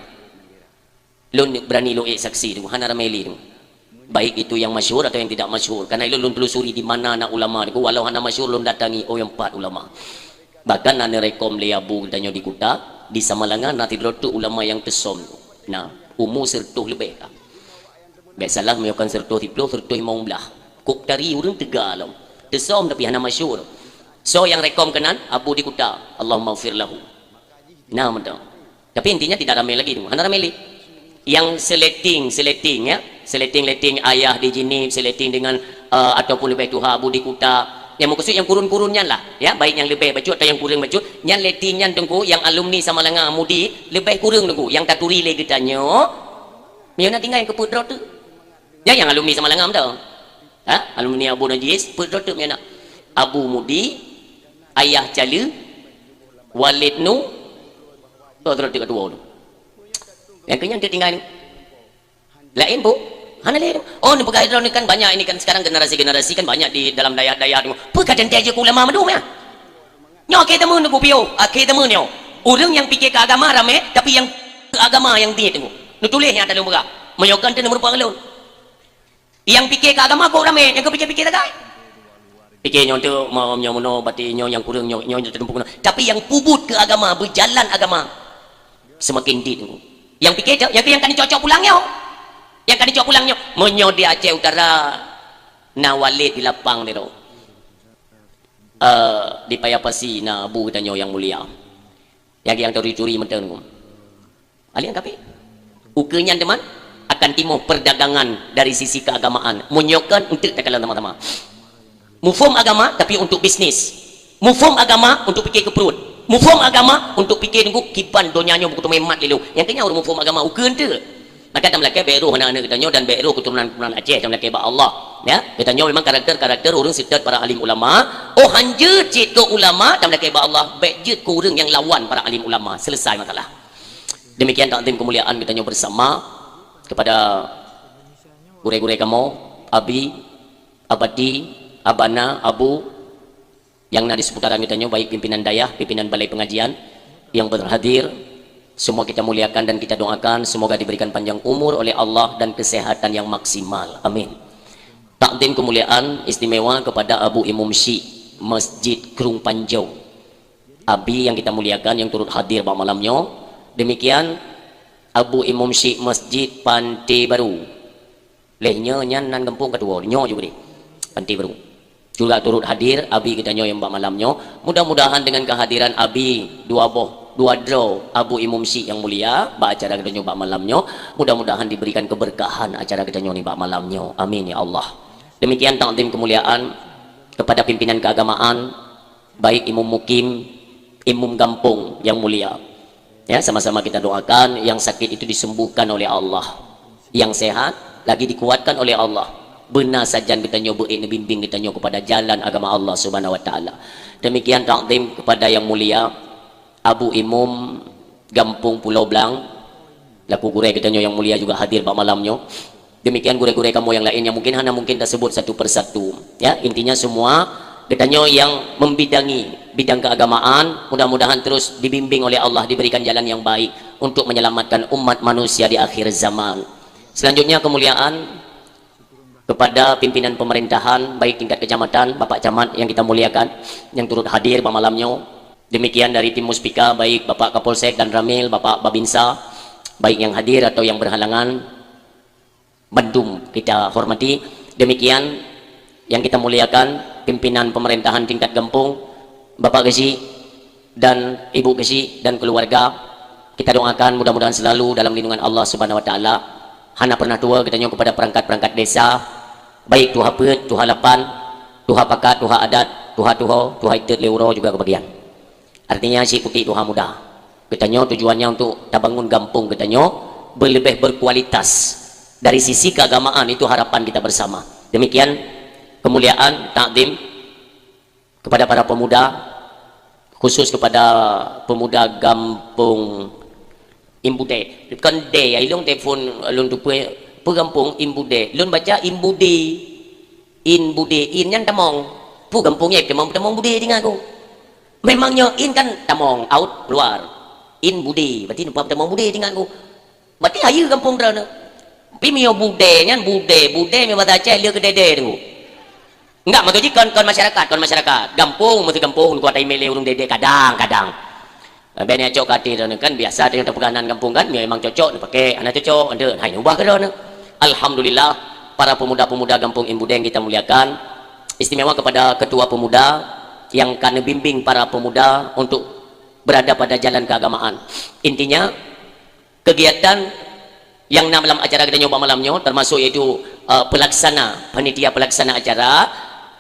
Lôn berani lôn ék saksi tu, hana ramé lé tu. Baik itu yang masyhur atau yang tidak masyhur. Karena ilôn lôn telusuri di mana na ulama tu, walau hana masyhur lôn datangi, oh, nyang pat ulama. Bahkan na neurekom lé Abu geutanyoe di Kuta, di Samalanga na sidroe teuk ulama nyang teusom tu. Nah, umu seureutôh leubeh ka. Bèk salah, meunyoe kon seratus siplôh, seratus limong blah. Kok tari ureueng teuga lom. Teusom tapi hana masyhur. Soe nyang rekom keunan? Abu di Kuta. Allahummaghfir lahu. Nah, mantap. Tapi intinya tidak ramai lagi tu. Hana ramai lé. Yang seleting, seleting ya. Seleting-leting ayah di Jeunieb, seleting dengan, eh, ataupun leubeh tuha Abu di Kuta. Yang meukeusud yang kurun-kurun nyan lah, ya, baik yang leubeh bacut atau yang kureueng bacut. Nyan leting nyan Teungku, yang alumni Samalanga Mudi leubeh kureueng Teungku. Yang taturi lé geutanyoe, meunyoe na tinggai keu peuet droe teuk. Ya, yang alumni Samalanga mantong. Ha? Alumni Abu Najis, peuet droe teuk meunyoe na. Abu Mudi, Ayah Cale, Walid Nu, droe teuk ketua tu. Yang kenyang teuk tinggai ni. Laén, Bu? Hana lé. Oh, neupeugah droe ni kan banyak ini kan sekarang generasi-generasi kan banyak di dalam dayah-dayah tu. Peue ka teuntèe jeuet keu ulama mandum ya? Nyoe akhé zaman Teungku piôh, akhé zaman nyoe. Ureueng nyang pike keu agama ramé, tapi nyang keu agama nyang tiep Teungku. Neutuléh nyang ata lôn peugah. Meunyoe kon teu neumeurumpok ngon lôn. Nyang pike keu agama kok ramé, nyang keu pike-pike sagai. Pike nyoe tu, ma-, nyoe meunoe, bati nyoe nyang kureueng, nyoe, nyoe, nyoe teutumpuk nyoe. Tapi nyang peubuet keu agama, beujalan agama, seumaken dit Teungku. Nyang pike tu, nyang tu nyang ka neucok-cok pulang nyoe. Nyang ka neucok pulang nyoe. Meunyoe di Aceh Utara, na Walid di lapang di tu. Eh, di Paya Pasi na Abu geutanyoe nyang mulia. Nyang, nyang turi-turi mantong Teungku. Ahli nyang kafé. Ukeue nyan teuma akan timoh perdagangan dari sisi keagamaan. Meunyoe kon, eunteuk takalon sama-sama. Muphom agama tapi untuk bisnis. Muphom agama untuk pike keu pruet. Muphom agama untuk pike Teungku kiban donya nyoe bukeuteumé mat lé lôn. Nyang keu nyan ureueng muphom agama ukeue eunteuk. Maka tameulakèe bèk roh aneuk-aneuk geutanyoe dan bèk roh keuturonan-keuturonan Aceh tameulakèe bak Allah. Ya, geutanyoe memang karakter-karakter ureueng seutôt para alim ulama. Oh, han jeuet cit keu ulama tameulakèe bak Allah, bèk jeuet keu ureueng nyang lawan para alim ulama. Selesai masalah. Demikian takzim kemuliaan geutanyoe bersama kepada gurèe-gurèe kamoe, Abi, Abati, Abana, Abu, nyang na di seputaran geutanyoe, baik pimpinan dayah, pimpinan balai pengajian yang berhadir, semua kita muliakan dan kita doakan semoga diberikan panjang umur oleh Allah dan kesehatan yang maksimal. Amin. Takzim kemuliaan istimewa kepada Abu Imum Syik Masjid Krueng Panjau. Abi yang kita muliakan yang turut hadir bak malam nyoe. Demikian Abu Imum Syik Masjid Pantai Baru. Lheuh nyoe nyan nan gampông ka tuwoe, nyoe juga deh. Pantai Baru. Juga turut hadir Abi geutanyoe nyang bak malam nyoe. Mudah-mudahan dengan kehadiran Abi dua boh, dua droe Abu Imum Syik yang mulia bak acara geutanyoe bak malam nyoe, mudah-mudahan diberikan keberkahan acara geutanyoe ni bak malam nyoe. Amin ya Allah. Demikian takzim kemuliaan kepada pimpinan keagamaan, baik imum mukim, imum gampông yang mulia. Ya, sama-sama kita doakan yang sakit itu disembuhkan oleh Allah. Yang sehat lagi dikuatkan oleh Allah. Beuna sajan geutanyoe beuék neubimbing geutanyoe kepada jalan agama Allah Subhanahu wa taala. Demikian takzim kepada yang mulia Abu Imum Gampông Pulo Blang, laku gurèe geutanyoe yang mulia juga hadir bak malam nyoe. Demikian gurèe-gurèe kamoe yang lain yang mungkin hana mungkin tasebut satu persatu. Ya, intinya semua geutanyoe yang membidangi bidang keagamaan, mudah-mudahan terus dibimbing oleh Allah, diberikan jalan yang baik untuk menyelamatkan umat manusia di akhir zaman. Selanjutnya kemuliaan kepada pimpinan pemerintahan, baik tingkat kecamatan, Bapak Camat yang kita muliakan, yang turut hadir bak malam nyoe. Demikian dari tim Muspika, baik Bapak Kapolsek dan Ramil, Bapak Babinsa, baik yang hadir atau yang berhalangan, bandum kita hormati. Demikian yang kita muliakan pimpinan pemerintahan tingkat gampông, Bapak Geuchik dan Ibu Geuchik dan keluarga. Kita doakan mudah-mudahan selalu dalam lindungan Allah Subhanahu wa taala. Hana pernah tuwo geutanyoe kepada perangkat-perangkat desa, baik tuha peuet, tuha lapan, tuha pakat, tuha adat, tuha tuho, tuha itet lé uroe juga kebagian. Artinya, si putik tuha muda. Geutanyoe tujuannya untuk tabangun gampông geutanyoe beuleubeh berkualitas. Dari sisi keagamaan, itu harapan kita bersama. Demikian kemuliaan, takzim kepada para pemuda, khusus kepada pemuda gampông Imbude. Kon de, ya, ilong telepon lôn tupeue, peue gampông Imbude. Lôn baca Imbude. Inbude, in nyan tamong. Peue gampông nyan tamong, tamong bude tinggai ku. Memang nyoe in kan tamong, out, keluar. Inbude, berarti numpang tamong bude tinggai ku. Berarti hayeue gampông droeneuh. Tapi meunyoe bude nyan, bude, bude meunyoe basa Aceh le keu dede tu. Enggak, maksud jih kon, kon masyarakat, kon masyarakat. Gampông, meusti gampông, kuat imè lé ureueng dede kadang-kadang. Bèk neucok keu até droeneuh kan, biasa teuh nyang teupeugah nan gampông kan, meunyoe memang cocok, neupaké, hana cocok, eunteuk, hai, ubah keu droeneuh. Alhamdulillah, para pemuda-pemuda Gampong Imbudeng kita muliakan, istimewa kepada ketua pemuda yang ka neubimbing para pemuda untuk berada pada jalan keagamaan. Intinya, kegiatan nyang na dalam acara geutanyoe bak malam nyoe, termasuk yaitu, eh, pelaksana, panitia pelaksana acara,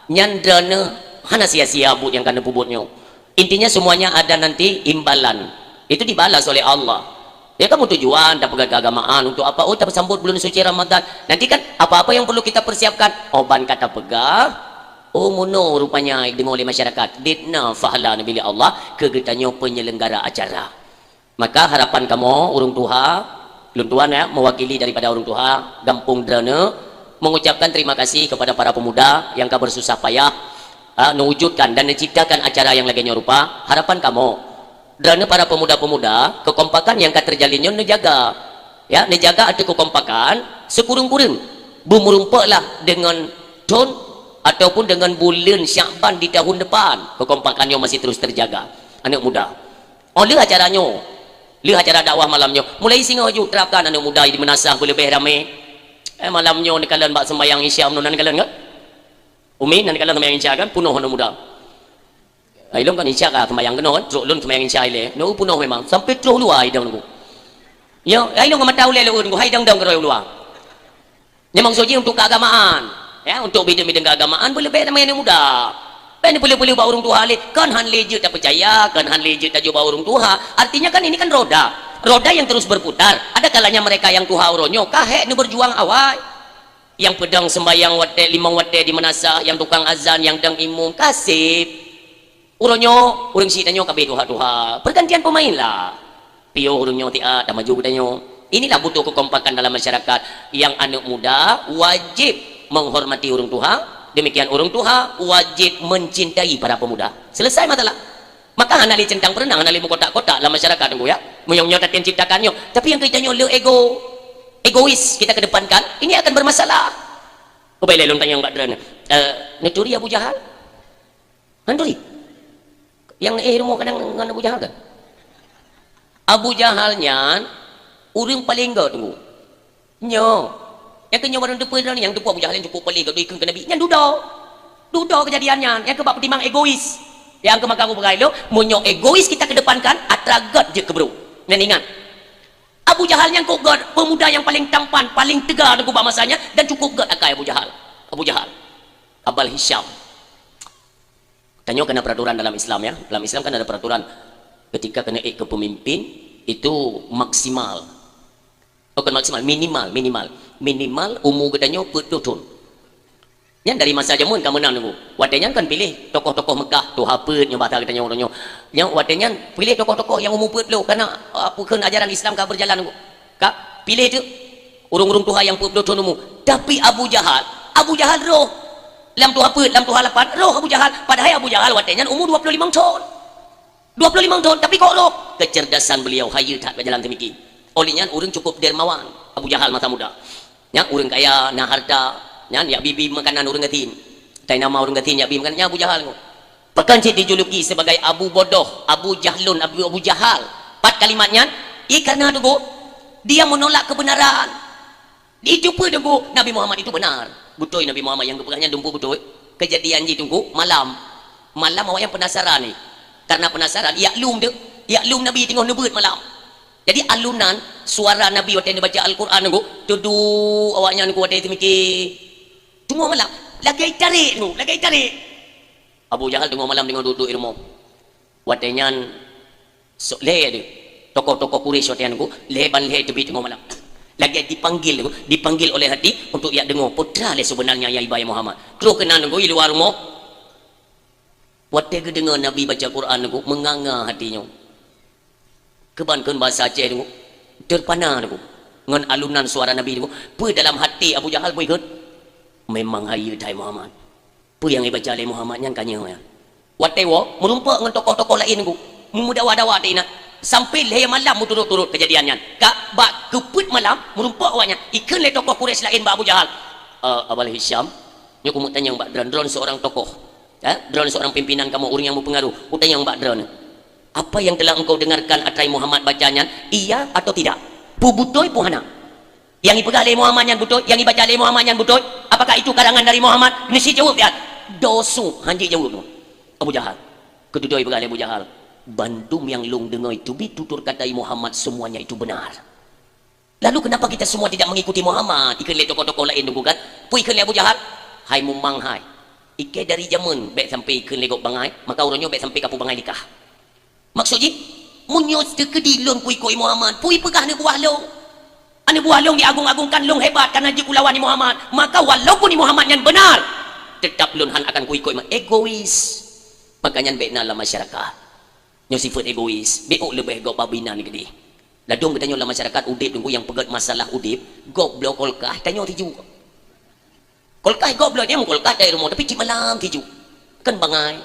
nyan droeneuh hana sia-sia buet nyang ka neupeubuet nyoe. Intinya semuanya ada nanti imbalan. Itu dibalas oleh Allah. Ya, kamu tujuan tapeugah keagamaan untuk apa? Oh, tapeusambot bulan suci Ramadan. Nanti kan apa-apa yang perlu kita persiapkan. Oh, ban ka tapeugah. Oh, mono rupanya deungoe lé masyarakat. Dit na pahala neubi lé Allah keu geutanyoe penyelenggara acara. Maka harapan kamoe ureuëng tuha, lôn tuan ya, mewakili daripada ureuëng tuha gampông droeneuh, mengucapkan terima kasih kepada para pemuda yang ka bersusah payah, ah, mewujudkan dan menciptakan acara yang lagée nyoe rupa. Harapan kamoe, droeneuh para pemuda-pemuda, kekompakan yang ka terjalin nyoe neujaga. Ya, neujaga ateueh kekompakan, sikureueng-kureueng. Beumeurumpoklah dengan thon ataupun dengan buleuen Syakban di tahun depan. Kekompakan nyoe masih terus terjaga. Aneuëk muda. Oh, lheueh acara nyoe, lheueh acara dakwah malam nyoe, mulai singoh ju terapkan aneuëk muda di meunasah beuleubeh ramé. Eh, malam nyoe neukalon bak sembahyang Isya, meunan neukalon kan? Umi, nan neukalon sembahyang Isya kan, peunoh aneuëk muda. Hai lôn kan Isya ka sembahyang keunoe kan, trok lôn sembahyang Isya ilée. Neu peunoh memang, sampai troh luwa idong nunggu. Ya, hai lôn ka mata ulée lôn nunggu, hai dong-dong keudroe luwa. Memang soe jih untuk keagamaan, ya, untuk bidang-bidang keagamaan beuleubeh ramé aneuëk muda. Bèk neupeuleueh-peuleueh bak ureuëng tuha lé, kon han lé jeuet tapeucaya, kon han lé jeuet tajok bak ureuëng tuha. Artinya kan ini kan roda. Roda yang terus berputar. Ada kalanya mereka nyang tuha uroe nyoe ka hék neuberjuang awai. Nyang peudong sembahyang watée limong watée di meunasah, nyang tukang azan, nyang dong imum, ka sép. Uroe nyoe, ureuëng syiek tanyoe ka abéh tuha-tuha. Pergantian pemain lah. Piôh ureuëng nyoe tiat, tamaju geutanyoe. Inilah butuh kekompakan dalam masyarakat. Nyang aneuëk muda wajéb menghormati ureuëng tuha, demikian ureuëng tuha wajéb mencintai para pemuda. Selesai masalah. Maka hana lé centang peureuntang, hana lé meukotak-kotak lam masyarakat, Teungku, ya. Meunyoe nyoe tatém ciptakan nyoe, tapi nyang keu tanyoe le ego, egois kita kedepankan, ini akan bermasalah. Ubé lé lôn tanyong bak droeneuh, eh, neuturi Abu Jahal? Han turi. Nyang éh rumoh kadang ngon Abu Jahal kan? Abu Jahal nyan ureuëng paleng göt, Teungku. Nyoe. Nyang keu nyoe barô teupeue droeneuh, nyang teupeue Abu Jahal nyan cukup paleng göt, ikheun keu Nabi. Nyan dudoe. Dudoe keujadian nyan. Nyang keu bak peutimang egois. Nyang keu maka Abu Bakar lôn, meunyoe egois kita kedepankan, atra göt jeuet keu brôk. Nyan ingat. Abu Jahal nyan kok göt, pemuda nyang paleng tampan, paleng teuga Teungku bak masa nyan, dan cukup göt akai Abu Jahal. Abu Jahal. Abal Hisham. Tanyoe keunan peraturan dalam Islam, ya. Dalam Islam kan ada peraturan ketika keuneuk ék keu pemimpin itu maksimal. Oh, bukan maksimal, minimal, minimal. Minimal umu geutanyoe peuet ploh thon. Nyan dari masa jameun ka meunan Teungku. Watée nyan kan piléh tokoh-tokoh Mekah, tuha peuet nyoe basa geutanyoe uroe nyoe. Nyan watée nyan piléh tokoh-tokoh nyang umu peuet ploh karena, ah, peue kheun ajaran Islam ka berjalan Teungku. Ka piléh teuk ureuëng-ureuëng tuha nyang peuet ploh thon umu. Tapi Abu Jahal, Abu Jahal roh lam tuha peuet, lam tuha lapan, roh Abu Jahal. Padahai Abu Jahal watée nyan umu dua ploh limong thon. Dua ploh limong thon, tapi kok roh? Kecerdasan beliau hayeue that bak jalan teumiki. Oleh nyan ureuëng cukup dermawan, Abu Jahal masa muda. Nyan ureuëng kaya, na harta, nyan jak bi-bi makanan ureuëng gasien. Tai nama ureuëng gasien jak bi makanan, nyan Abu Jahal nyoe. Bahkan cit dijuluki sebagai Abu Bodoh, Abu Jahlun, Abu, Abu Jahal. Pat kalimat nyan, i karena Teungku, dia menolak kebenaran. Itu pun Teungku, Nabi Muhammad itu benar. Beutôi Nabi Muhammad nyang geupeugah nyan dumpeue beutôi. Keujadian jih Teungku, malam. Malam awaknyan penasaran ni. Karena penasaran, jak lom tu, jak lom Nabi teungoh neubeuet malam. Jadi alunan suara Nabi watée neubaca Al-Quran Teungku, teuduek awaknyan Teungku watée teumiki. Teungoh malam, lagée tarek Teungku, lagée tarek. Abu Jahal teungoh malam teungoh duek-duek i rumoh. Watée nyan, sok lhée deuh, tokoh-tokoh Quraisy watée nyan Teungku, lhée ban lhée teubiet teungoh malam. Lagée dipanggil Teungku, dipanggil oleh hati untuk jak deungoe peue teuma lé sebenarnya nyang iba ya Muhammad. Troh keunan Teungku i luwa rumoh. Watée geudeungoe Nabi baca Quran Teungku, meunganga hati nyoe. Keuban kheun basa Aceh Teungku, terpana Teungku. Ngon alunan suara Nabi Teungku, peue dalam hati Abu Jahal peue ikheun? Memang hayeue that Muhammad. Peue nyang ibaca lé Muhammad nyan ka nyoe nyan. Watée woe, meurumpok ngon tokoh-tokoh laén Teungku. Meumeudawa-dawa teuingat. Sampai lhée malam meuturot-turot keujadian nyan. Ka bak keupeuet malam, meurumpok awaknyan. Ikheun lé tokoh Quraisy laén bak Abu Jahal. "Eh, Abal Hisham, nyoe kumeutanyong bak droen, droen seurang tokoh. Ya, droen seurang pimpinan kamoe, ureuëng nyang meupeungaroh. Kutanyong bak droen. Apa yang telah engkau dengarkan atra Muhammad baca nyan, iya atau tidak? Peue beutôi peue hana?" Nyang ipeugah lé Muhammad nyan beutôi, nyang ibaca lé Muhammad nyan beutôi? Apakah itu karangan dari Muhammad? Keuneuk jaweueb nyan. Dosu, hanjeuet jaweueb tu. Abu Jahal. Keududoe ipeugah lé Abu Jahal, "Bandum nyang lôn deungoe teubiet tutur kata Muhammad, semuanya itu benar. Lalu kenapa kita semua tidak mengikuti Muhammad?" Ikheun lé tokoh-tokoh laén tu kan. Peue ikheun lé Abu Jahal? "Hai mumang hai. Ikei dari jameun bèk sampai ikheun lé gob bangai, maka uroe nyoe bèk sampai kapeue bangai likah." Maksud jih, meunyoe teukeudi lôn kuikoi Muhammad, peue ipeugah aneuk buah lôn? Aneuk buah lôn diagung-agungkan lôn hebat karena jeuet kulawan Muhammad, maka walaupun Muhammad nyan benar, tetap lôn han akan kuikoi. Egois. Maka nyan bèk na lam masyarakat. Nyoe sifeuet egois, bèk leubeh gob babi nan keudeh. Ladôm geutanyoe lam masyarakat udép teungku nyang peugöt masalah udép, gob bloe kulkas tanyoe tiju. Kulkas gob bloe nyang kulkas dari rumoh, tapi cit malam tiju. Kan bangai.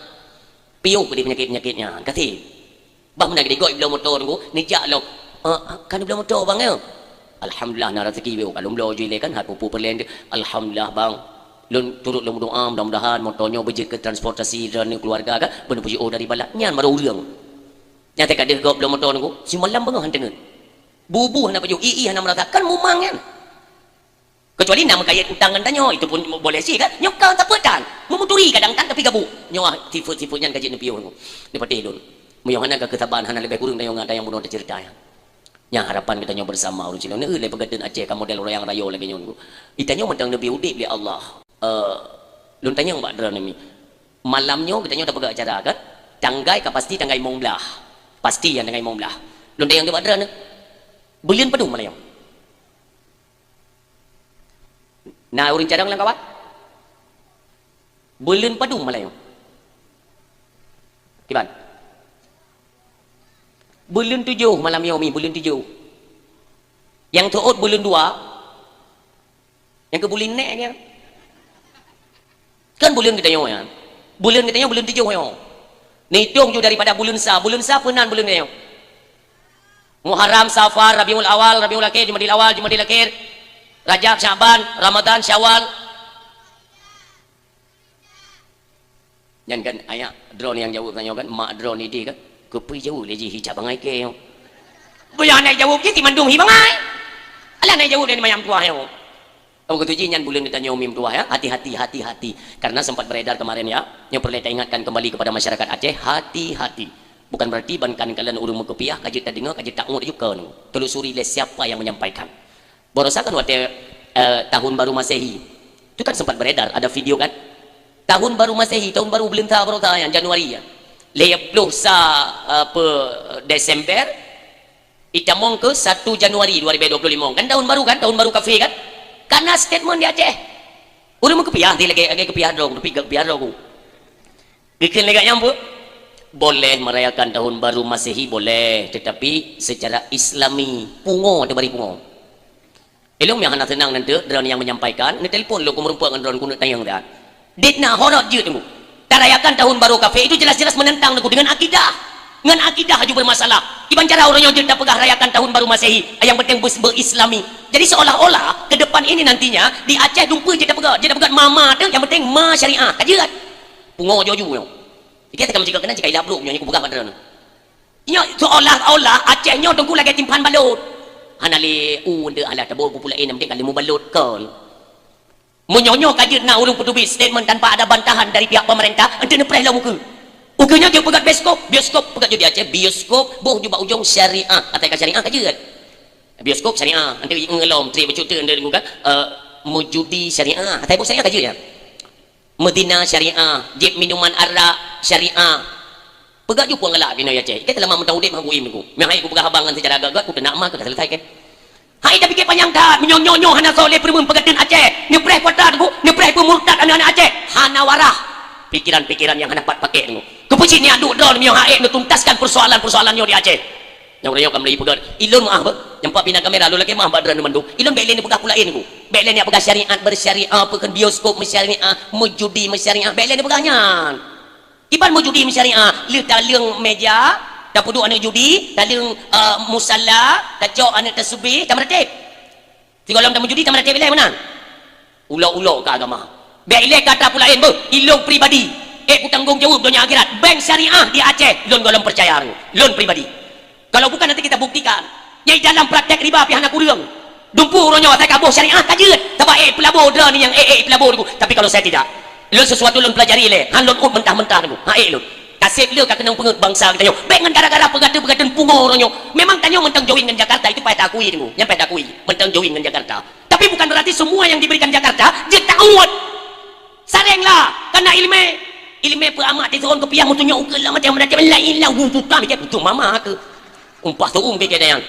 Piôh keudeh peunyakét-peunyakét nyan, kasih. Bah meunan keudeh gob bloe moto teungku, neujak lom. "Ah, ah, ka neubloe moto bang ya?" "Alhamdulillah na raseuki weh, ka lôn bloe ju ilèe kan, hai pupu peureulèe." "Alhamdulillah bang. Lôn turut lôn meudoa mudah-mudahan moto nyoe beujeuet keu transportasi droeneuh keuluwarga kan, beuneuh peujiôh dari balat." Nyan baru ureueng. Nyang teuka deuh gob bloe moto teungku, simalam beungoh han teungeut. Bubu hana pajoh, ie hana meurasa, kan mumang nyan. Kecuali na meukayèt utang ngon tanyoe, itu pun boleh cit kan? Nyoe ka tapeutan, meumuturi kadang kan tapi gabuk. Nyoe sifeuet-sifeuet nyan ka jeuet neupiôh teungku. Neupatéh lôn. Meunyoe hana ka keusaban hana leubeh kureueng tanyoe ngon ata nyang bunoe teuceurita nyan. Nyan harapan geutanyoe bersama ureueng Cina. Neueu lé peugadang Aceh ka model ureueng rayo lagèe nyoe teungku. Geutanyoe mantong neubi udép lé Allah. Eh, lôn tanyong bak droeneuh mi. Malam nyoe geutanyoe tapeugah acara kan? Tanggai ka pasti tanggai limong blah. Pasti nyan tanggai limong blah. Lôn tanyong bak droeneuh. Buleuen padum malam nyoe? Na ureueng cadang lam kawan? Buleuen padum malam nyoe? Kiban? Buleuen tujoh malam nyoe mi, buleuen tujoh. Nyang teuôt buleuen dua. Nyang keu buleuen nèk nyan. Kan buleuen geutanyoe nyan. Buleuen geutanyoe buleuen tujoh nyoe. Neuitong ju daripada buleuen sa. Buleuen sa peue nan buleuen geutanyoe? Muharram, Safar, Rabiul Awal, Rabiul Akhir, Jumadil Awal, Jumadil Akhir, Rajab, Sya'ban, Ramadan, Syawal. Nyan kan ayah droeneuh nyang jaweueb tanyoe kan, mak droeneuh idéh kan, keupeue jaweueb lé jih hi cak bangai kèe nyoe. Beulah na jaweueb jih, si mandum hi bangai. Alah na jaweueb dari mayam tuah nyoe. Oh, begitu jih nyan buleuen geutanyoe mi meutuah ya. Hati-hati, hati-hati. Karena sempat beredar kemarin ya. Nyoe peureulèe taingatkan kembali kepada masyarakat Aceh, hati-hati. Bukan berarti ban kan kalon ureueng meukupiah ka jeuet tadeungoe, ka jeuet taungut ju kon. Telusuri lé siapa yang menyampaikan. Barosa kan watèe, eh, tahun baru Masehi. Itu kan sempat beredar, ada video kan? Tahun baru Masehi, tahun baru buleuen sa barosa nyan, Januari ya. Lhèe ploh sa, apa, Desember, itamong keu satu Januari dua ribu dua puluh lima. Kan tahun baru kan, tahun baru kafé kan? Karena statement di Aceh. Ureueng meukupiah, di lagèe, lagèe kupiah droe, tapi kupiah droe ku. Geukheun lé gobnyan peue? Boleh merayakan tahun baru Masehi, boleh, tetapi secara Islami, pungo teubari pungo. Ilôn nyang hana seunang nanteuk droeneuh nyang menyampaikan, neutelepon lôn keu meurumpok ngon droeneuh keuneuk tanyong that. Dit na horot jeuet teungku. Tarayakan tahun baru kafé itu jelas-jelas menentang teungku dengan akidah. Ngon akidah aju bermasalah. Kiban cara ureueng nyoe jeuet tapeugah rayakan tahun baru Masehi, nyang penting beu-, beu-Islami. Jadi seolah-olah ke depan ini nantinya di Aceh dumpeue jeuet tapeugah, jeuet tapeugah ma-ma teuh, nyang penting ma syariah. Ka jeuet. Pungo joju nyoe. Ikei teukam cika keunan cika ilap brok nyoe, nyoe kupeugah bak droeneuh. Nyoe seolah-olah Aceh nyoe teungku lagèe timphan balot. Hana lé u ndeuk alah tabo bupu laén, nyang penting ka lheueh mubalot kon. Meunyoe nyoe ka jeuet na ureueng peuteubiet statement tanpa ada bantahan dari pihak pemerintah, enteuk neupreh lom ukeue. Ukeue nyoe jeuet peugöt bioskop, bioskop peugöt jeuet di Aceh, bioskop boh ju bak ujong syariah, atai ka syariah ka jeuet. Bioskop syariah, enteuk ngelom, tri bacut tu enteuk bukan, eh, meujudi syariah, atai boh syariah ka jeuet ya. Meuzina syariah, jieb minuman arak syariah. Peugah ju peue galak keunoe ya Aceh. Ikei teulama meutan udép han kuim ku. Meuhai kupeugah abang ngon seujarah gak-gak, kuteunak ma keu ka selesai keu. Hai tapike panyang that, meunyoe nyoe nyoe hana soe lé peureumeun peugadang Aceh. Neupreh kuat that ku, neupreh peumurtad aneuk-aneuk Aceh. Hana warah. Pikiran-pikiran nyang hana pat pakèk nyoe. Keupeue cit nyan duek droe meunyoe han ék neutuntaskan persoalan-persoalan nyoe di Aceh. Nyang udah nyoe ka meulai peugah. Ilôn meuah beuh. Nyang pat pina kamera lôn lakèe meuah bak droeneuh mandum. Ilôn bèk lé neupeugah peue laén ku. Bèk lé neupeugah syariat bersyariah, peue kheun bioskop meusyariah, meujudi meusyariah. Bèk lé neupeugah nyan. Kiban meujudi meusyariah, lheueh taleueng meja, tapeuduek aneuk judi, taleueng, eh, musala, tacok aneuk tasbih, tameuratéb. Sigohlom tameujudi, tameuratéb ilèe meunan. Ulok-ulok keu agama. Bèk ilèe keu atra peue laén beuh, ilôn pribadi. Ék kutanggong jaweueb donya akhirat. Bank syariah di Aceh, lôn gohlom peucaya, lôn pribadi. Kalau bukan nanti kita buktikan. Nyang dalam praktek riba pih hana kureueng. Dumpeue uroe nyoe asai ka boh syariah ka jeuet. Sabab ék peulabo droe ni nyang ék-ék peulabo Teungku. Tapi kalau saya tidak. Lôn sesuatu lôn pelajari lé, han lôn ôt mentah-mentah Teungku. Ha ék lôn. Kaseb le ka keunong peungeut bansa geutanyoe. Bék ngon gara-gara peugateun-peugateun pungo uroe nyoe. Memang tanyoe mantong join ngon Jakarta, itu payah taakui Teungku. Nyan payah taakui. Mantong join ngon Jakarta. Tapi bukan berarti semua yang diberikan Jakarta jeuet taôt. Sareng lah, kana ileumé. Ileumé peu amat tisôn keupiah meutunyok ukeue lam até meurajam laén lah, hu, tutam, ikat, tutam mama keu. Umpah tuum keu ikat dayang.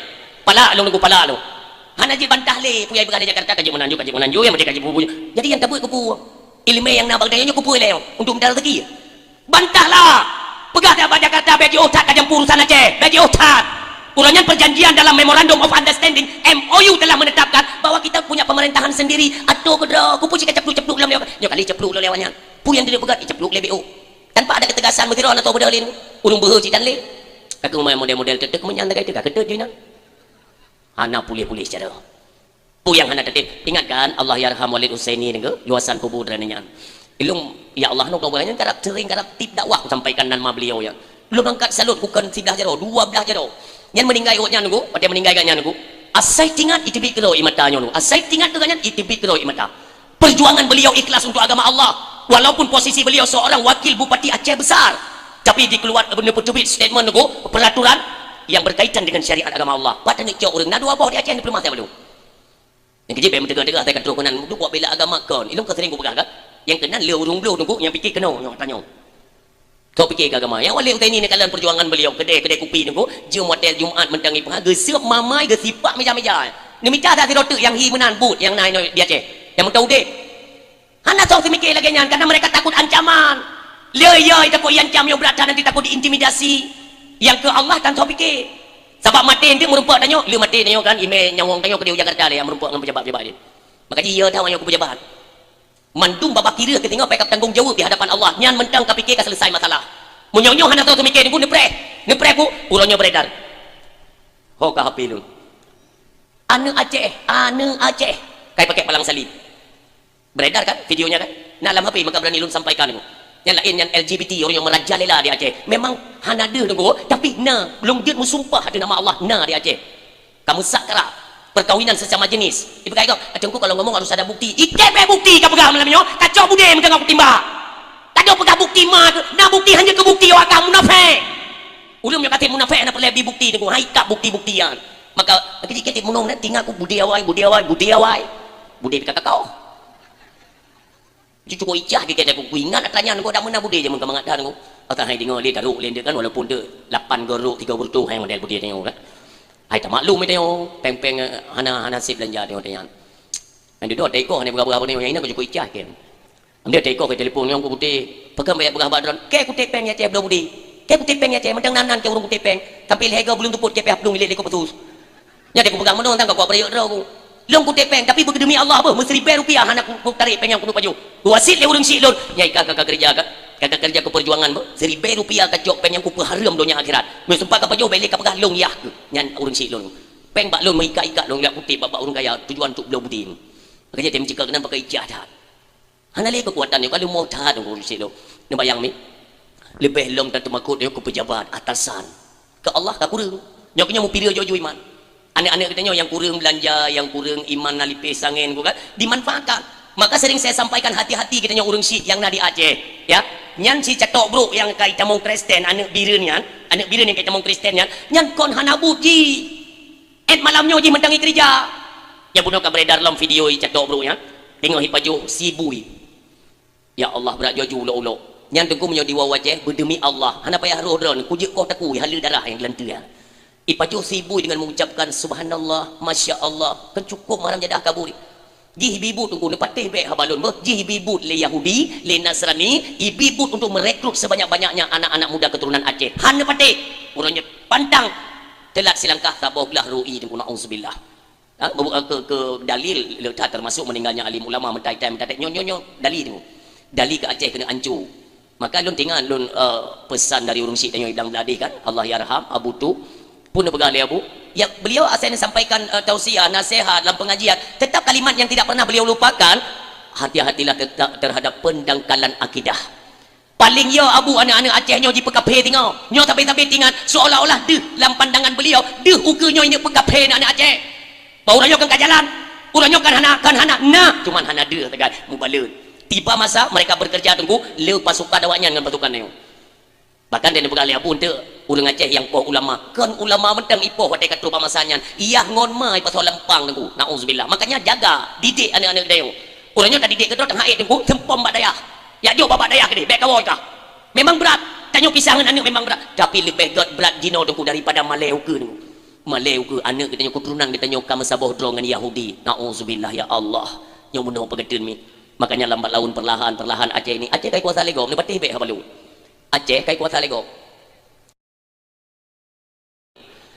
Palak lôn, palak lôn. Hana jibantah lé, peue nyang peugah di Jakarta ka jeuet meunan ju, ka jeuet meunan ju, nyang penting ka jeuet bu-bu. Jadi nyang tabuet keupeue? Ileumé nyang na bak geutanyoe nyoe keupeue lé? Untuk meudalah rezeki. Bantahlah! Peugah dak bak Jakarta, bèk jiôh that ka jampu urusan Aceh, bèk jiôh that. Uroe nyan perjanjian dalam Memorandum of Understanding, M O U, telah menetapkan bahwa kita punya pemerintahan sendiri. Atô keudroe, keupeue cit ka cepluk-cepluk lom lewat. Nyoe kali cepluk lom lewat nyan. Peue nyang dipeugah, icepluk lé B O. Tanpa ada ketegasan, meusidroe na tô beudôh lé. Ureueng beuhe cit tan lé. Ka keuh model-model teuteuek meunyan tagai teuka keuteuek jih nyan. Hana puléh-puléh cara. Peue nyang hana teutem? Ingat kan, Allah yarham Walid Husaini nyoe, luasan kubu droeneuh nyan. Ilôn, ya Allah, nyoe keubangan nyan karab sering karab tip dakwah kusampaikan nan ma beliau nyan. Lôn angkat salut bukon siblah jaroe, dua blah jaroe. Nyan meuninggai awak nyan nyoe, watèe meuninggai gobnyan nyoe. Asai tingat iteubiet keudroe ié mata nyoe. Asai tingat keu gobnyan iteubiet keudroe ié mata. Perjuangan beliau ikhlas untuk agama Allah. Walaupun posisi beliau seorang wakil bupati Aceh Besar, tapi dikeluar, neupeuteubiet statement nyoe, peraturan yang berkaitan dengan syariat agama Allah. Pat teungeut cok ureueng na dua boh di Aceh ni peuleumah siat balu. Nyang keujeuet bèk meuteugah-teugah, bèk ka trok keunan, duek bela agama kon. Ilôn ka sering kupeugah kan? Nyang keunan le ureueng bloh teungku nyang pike keunoe nyoe tanyoe. Sok pike keu agama. Nyang Walid Husaini neukalon perjuangan beliau, keudè-keudè kupi teungku, jeuem watèe Jumat mantong ipeugah, geuseup mamai, geusipak meja-meja. Neumita that sidroe teuk nyang hi meunan buet nyang na inoe di Aceh. Nyang mantong udép. Hana soe seumiké lagèe nyan, karena mereka takut ancaman. Le yo takut iancam, nyoe brat that nanti takut diintimidasi. Nyang keu Allah tan soe piké. Sabab maté eunteuk meurumpok tanyoe, le maté tanyoe kan, imè nyawöng tanyoe keudéh u Jakarta lé, nyang meurumpok ngon peujabat-peujabat jih. Maka jih yo that nyoe keu peujabat. Mandum babah kireuh keu singoh payah ka tanggong jaweueb di hadapan Allah. Nyan mantong ka piké ka seuleusai masalah. Meunyoe nyoe hana soe seumiké teungku, neupreh. Neupreh ku, uroe nyoe beredar. Ho ka H P lôn. Aneuk Aceh, aneuk Aceh. Kai pakai palang salib. Beredar kan videonya kan? Na lam H P maka berani lôn sampaikan nyoe. Nyang laén nyan L G B T, ureueng nyang merajalela di Aceh. Memang hana deuh teungku, tapi na, lôn jeuet meusumpah ateueh nama Allah, na di Aceh. Ka meusak krak, perkawinan sesama jenis. Ipeugah kau, "Teungku kalau ngomong harus ada bukti." Ikèe bèk bukti ka peugah malam nyoe, ka cok budé meuteungoh kutimbak. Ka dok peugah bukti ma, na bukti hanya keu bukti awak kah munafék. Ureueng nyang ka munafék hana peureulèe bi bukti teungku, hai kap bukti-bukti nyan. Maka, keutik-keutik meunong na tingat ku budé awai, budé awai, budé awai. Budé pih ka kakau. Cucuk icah geuh keu ku ingat atra nyan, ku dak meunan budé jameun ka mangat that ku. Ata hai deungoe lé tarok lé kan, walaupun deuh lapan go rok tiga puluh hai model budé nyoe kan. Hai tamaklum ita nyoe, péng-péng, eh, hana, hana sép beulanja nyoe nyan. Nyan dudoe teuko hana peugah-peugah nyoe, nyang inong cucuk icah keu. Amdeh teuko keu telepon nyang ku putih. Peugah bak, peugah bak droen, "Kèe kuték péng ya Aceh bloe budé. Kèe kuték péng ya Aceh, mantong nan-nan kèe ureueng kuték péng. Sampai lhèe go buleuen teupot kèe pih plueng ilèe lé ku peutôh." Nyan deh kupeugah meunoe tang ka kupriek droe ku. Lôn kuték péng, tapi beudeumi Allah beuh, meusiribèe rupiah hana ku, kutarék péng nyang kuneuk pajoh. Kuwasiet lé ureueng syiek lôn, nyang ka, ka, ka keureuja ka, ka, ka keureuja keu peujuangan beuh, siribèe rupiah kacok péng nyang kupeuhareuem donya akhirat. Meuseumpah kapajoh bèk lé kapeugah lôn yah keuh, nyan ureueng syiek lôn. Péng bak lôn meuikat-ikat lôn jak kuték bak, bak ureueng kaya tujuan untuk bloe budé. Makajih tém ceuka keunan pakai ijah that. Hana lé keukuatan nyoe, ka leumoh that ureueng syiek lôn. Neubayang mi. Leubeh lom tan teumakot nyoe keu peujabat, atasan. Keu Allah ka kureueng. Nyoe keuh nyoe meupireue jôh-jôh iman. Aneuk-aneuk geutanyoe nyang kureueng beulanja, nyang kureueng iman na lipéh sangén ku kan, dimanfaatkan. Maka sering saya sampaikan hati-hati geutanyoe ureueng syiek nyang na di Aceh, ya. Nyan si catok brok nyang ka itamong Kristen, aneuk Bireuen nyan, aneuk Bireuen nyang ka itamong Kristen nyan, nyan kon hana buet jih. Ét malam nyoe jih mantong ikeureuja. Nyang bunoe ka beredar lom video icatok brok nyan. Teungoh ipajoh si bui. Ya Allah, brat jôh-jôh ulok-ulok. Nyan teungku meunyoe di Aceh, beudeumi Allah. Hana payah roh droen, kujeuet koh takue, haleue darah nyang geulanteue. Ipajoh si bui dengan mengucapkan, "Subhanallah, Masya Allah." Kan cukup maram jadah kabur. Jih ibi buet teungku, neupatéh bèk haba lôn beuh. Jih ibi buet lé Yahudi, lé Nasrani, ibi buet untuk merekrut sebanyak-banyaknya anak-anak muda keturunan Aceh. Han neupatéh. Uroe nyoe pantang. Teulat silangkah saboh glah roi teungku, na'udzubillah. Ha, bu-, eh, keu, keu dalil le that termasuk meninggalnya alim ulama meutai-tai meutai nyoe, nyoe, nyoe dalil tu. Dalil keu Aceh keuneuk anco. Maka lôn teuingat lôn, eh, peusan dari ureueng syiek tanyoe Iblang Bladih kan, Allah yarham, Abu Tu. Pun peugah lé Abu, ya, beliau asai sampaikan, eh, tausiah, nasihat dalam pengajian, tetap kalimat yang tidak pernah beliau lupakan, hati-hatilah tetap terhadap pendangkalan akidah. Paléng yo Abu aneuk-aneuk Aceh nyoe jipeukafé singoh. Nyoe sabe-sabe teuingat seolah-olah deuh lam pandangan beliau, deuh ukeue nyoe ineuk peukafé aneuk-aneuk Aceh. Uroe nyoe kan ka jalan. Uroe nyoe kan hana, kan hana. Nah, cuman hana deuh sagai mubalot. Tiba masa mereka bekerja, Teungku, le pasukan awaknyan ngon pasukan nyoe. Bahkan dan peugah lé Abu Teuk, ureuëng Aceh nyang poh ulama, kon ulama mantong ipoh watée ka trok bak masa nyan, iyah ngon ma ipasoe lampang, Teungku. Nauzubillah. Makanya jaga, didik aneuk-aneuk geutanyoe. Ureuëng nyoe tadidik keudroe teuhai, Teungku, seumpom bak dayah. Yak jok bak dayah keudeh, bék kawoe kah. Memang brat, tanyoe pisah ngon aneuk memang brat, tapi leubeh gét brat jinoe, Teungku, daripada malée ukeue, Teungku. Malée ukeue aneuk geutanyoe, keuturonan geutanyoe ka meusaboh droe ngon Yahudi. Nauzubillah ya Allah. Nyoe meunoe peugeuteueng mi. Makanya lambat laun perlahan-perlahan Aceh ini, Aceh kai kuasa lé gob, neupatéh bék haba lôn. Aceh kai kuasa lé gob.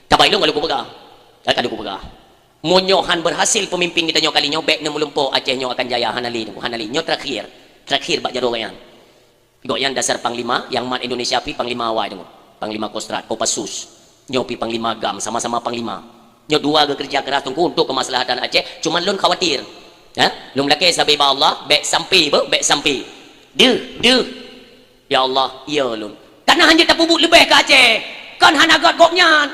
Tabai lôn ka lôn kupeugah. Ka lôn kupeugah. Meunyoe han berhasil pemimpin geutanyoe kali nyoe, bék neumeulimpôh Aceh nyoe akan jaya, hana lé, hana lé. Nyoe terakhir. Terakhir bak jaroe nyan. Gobnyan dasar panglima, nyang mat Indonesia pi panglima awai, Teungku. Panglima Kostrad, Kopassus. Nyoe pi panglima gam, sama-sama panglima. Nyoe dua geukeureuja keras, Teungku, untuk kemaslahatan Aceh. Cuman lôn khawatir. Ha? Lôn lakée sabe bak Allah, bék sampai, beuh, bék sampai. Deuh, deuh. Ya Allah, ya lôn. Karena hana tapeubuet leubeh keu Aceh. Kan hana gét gobnyan.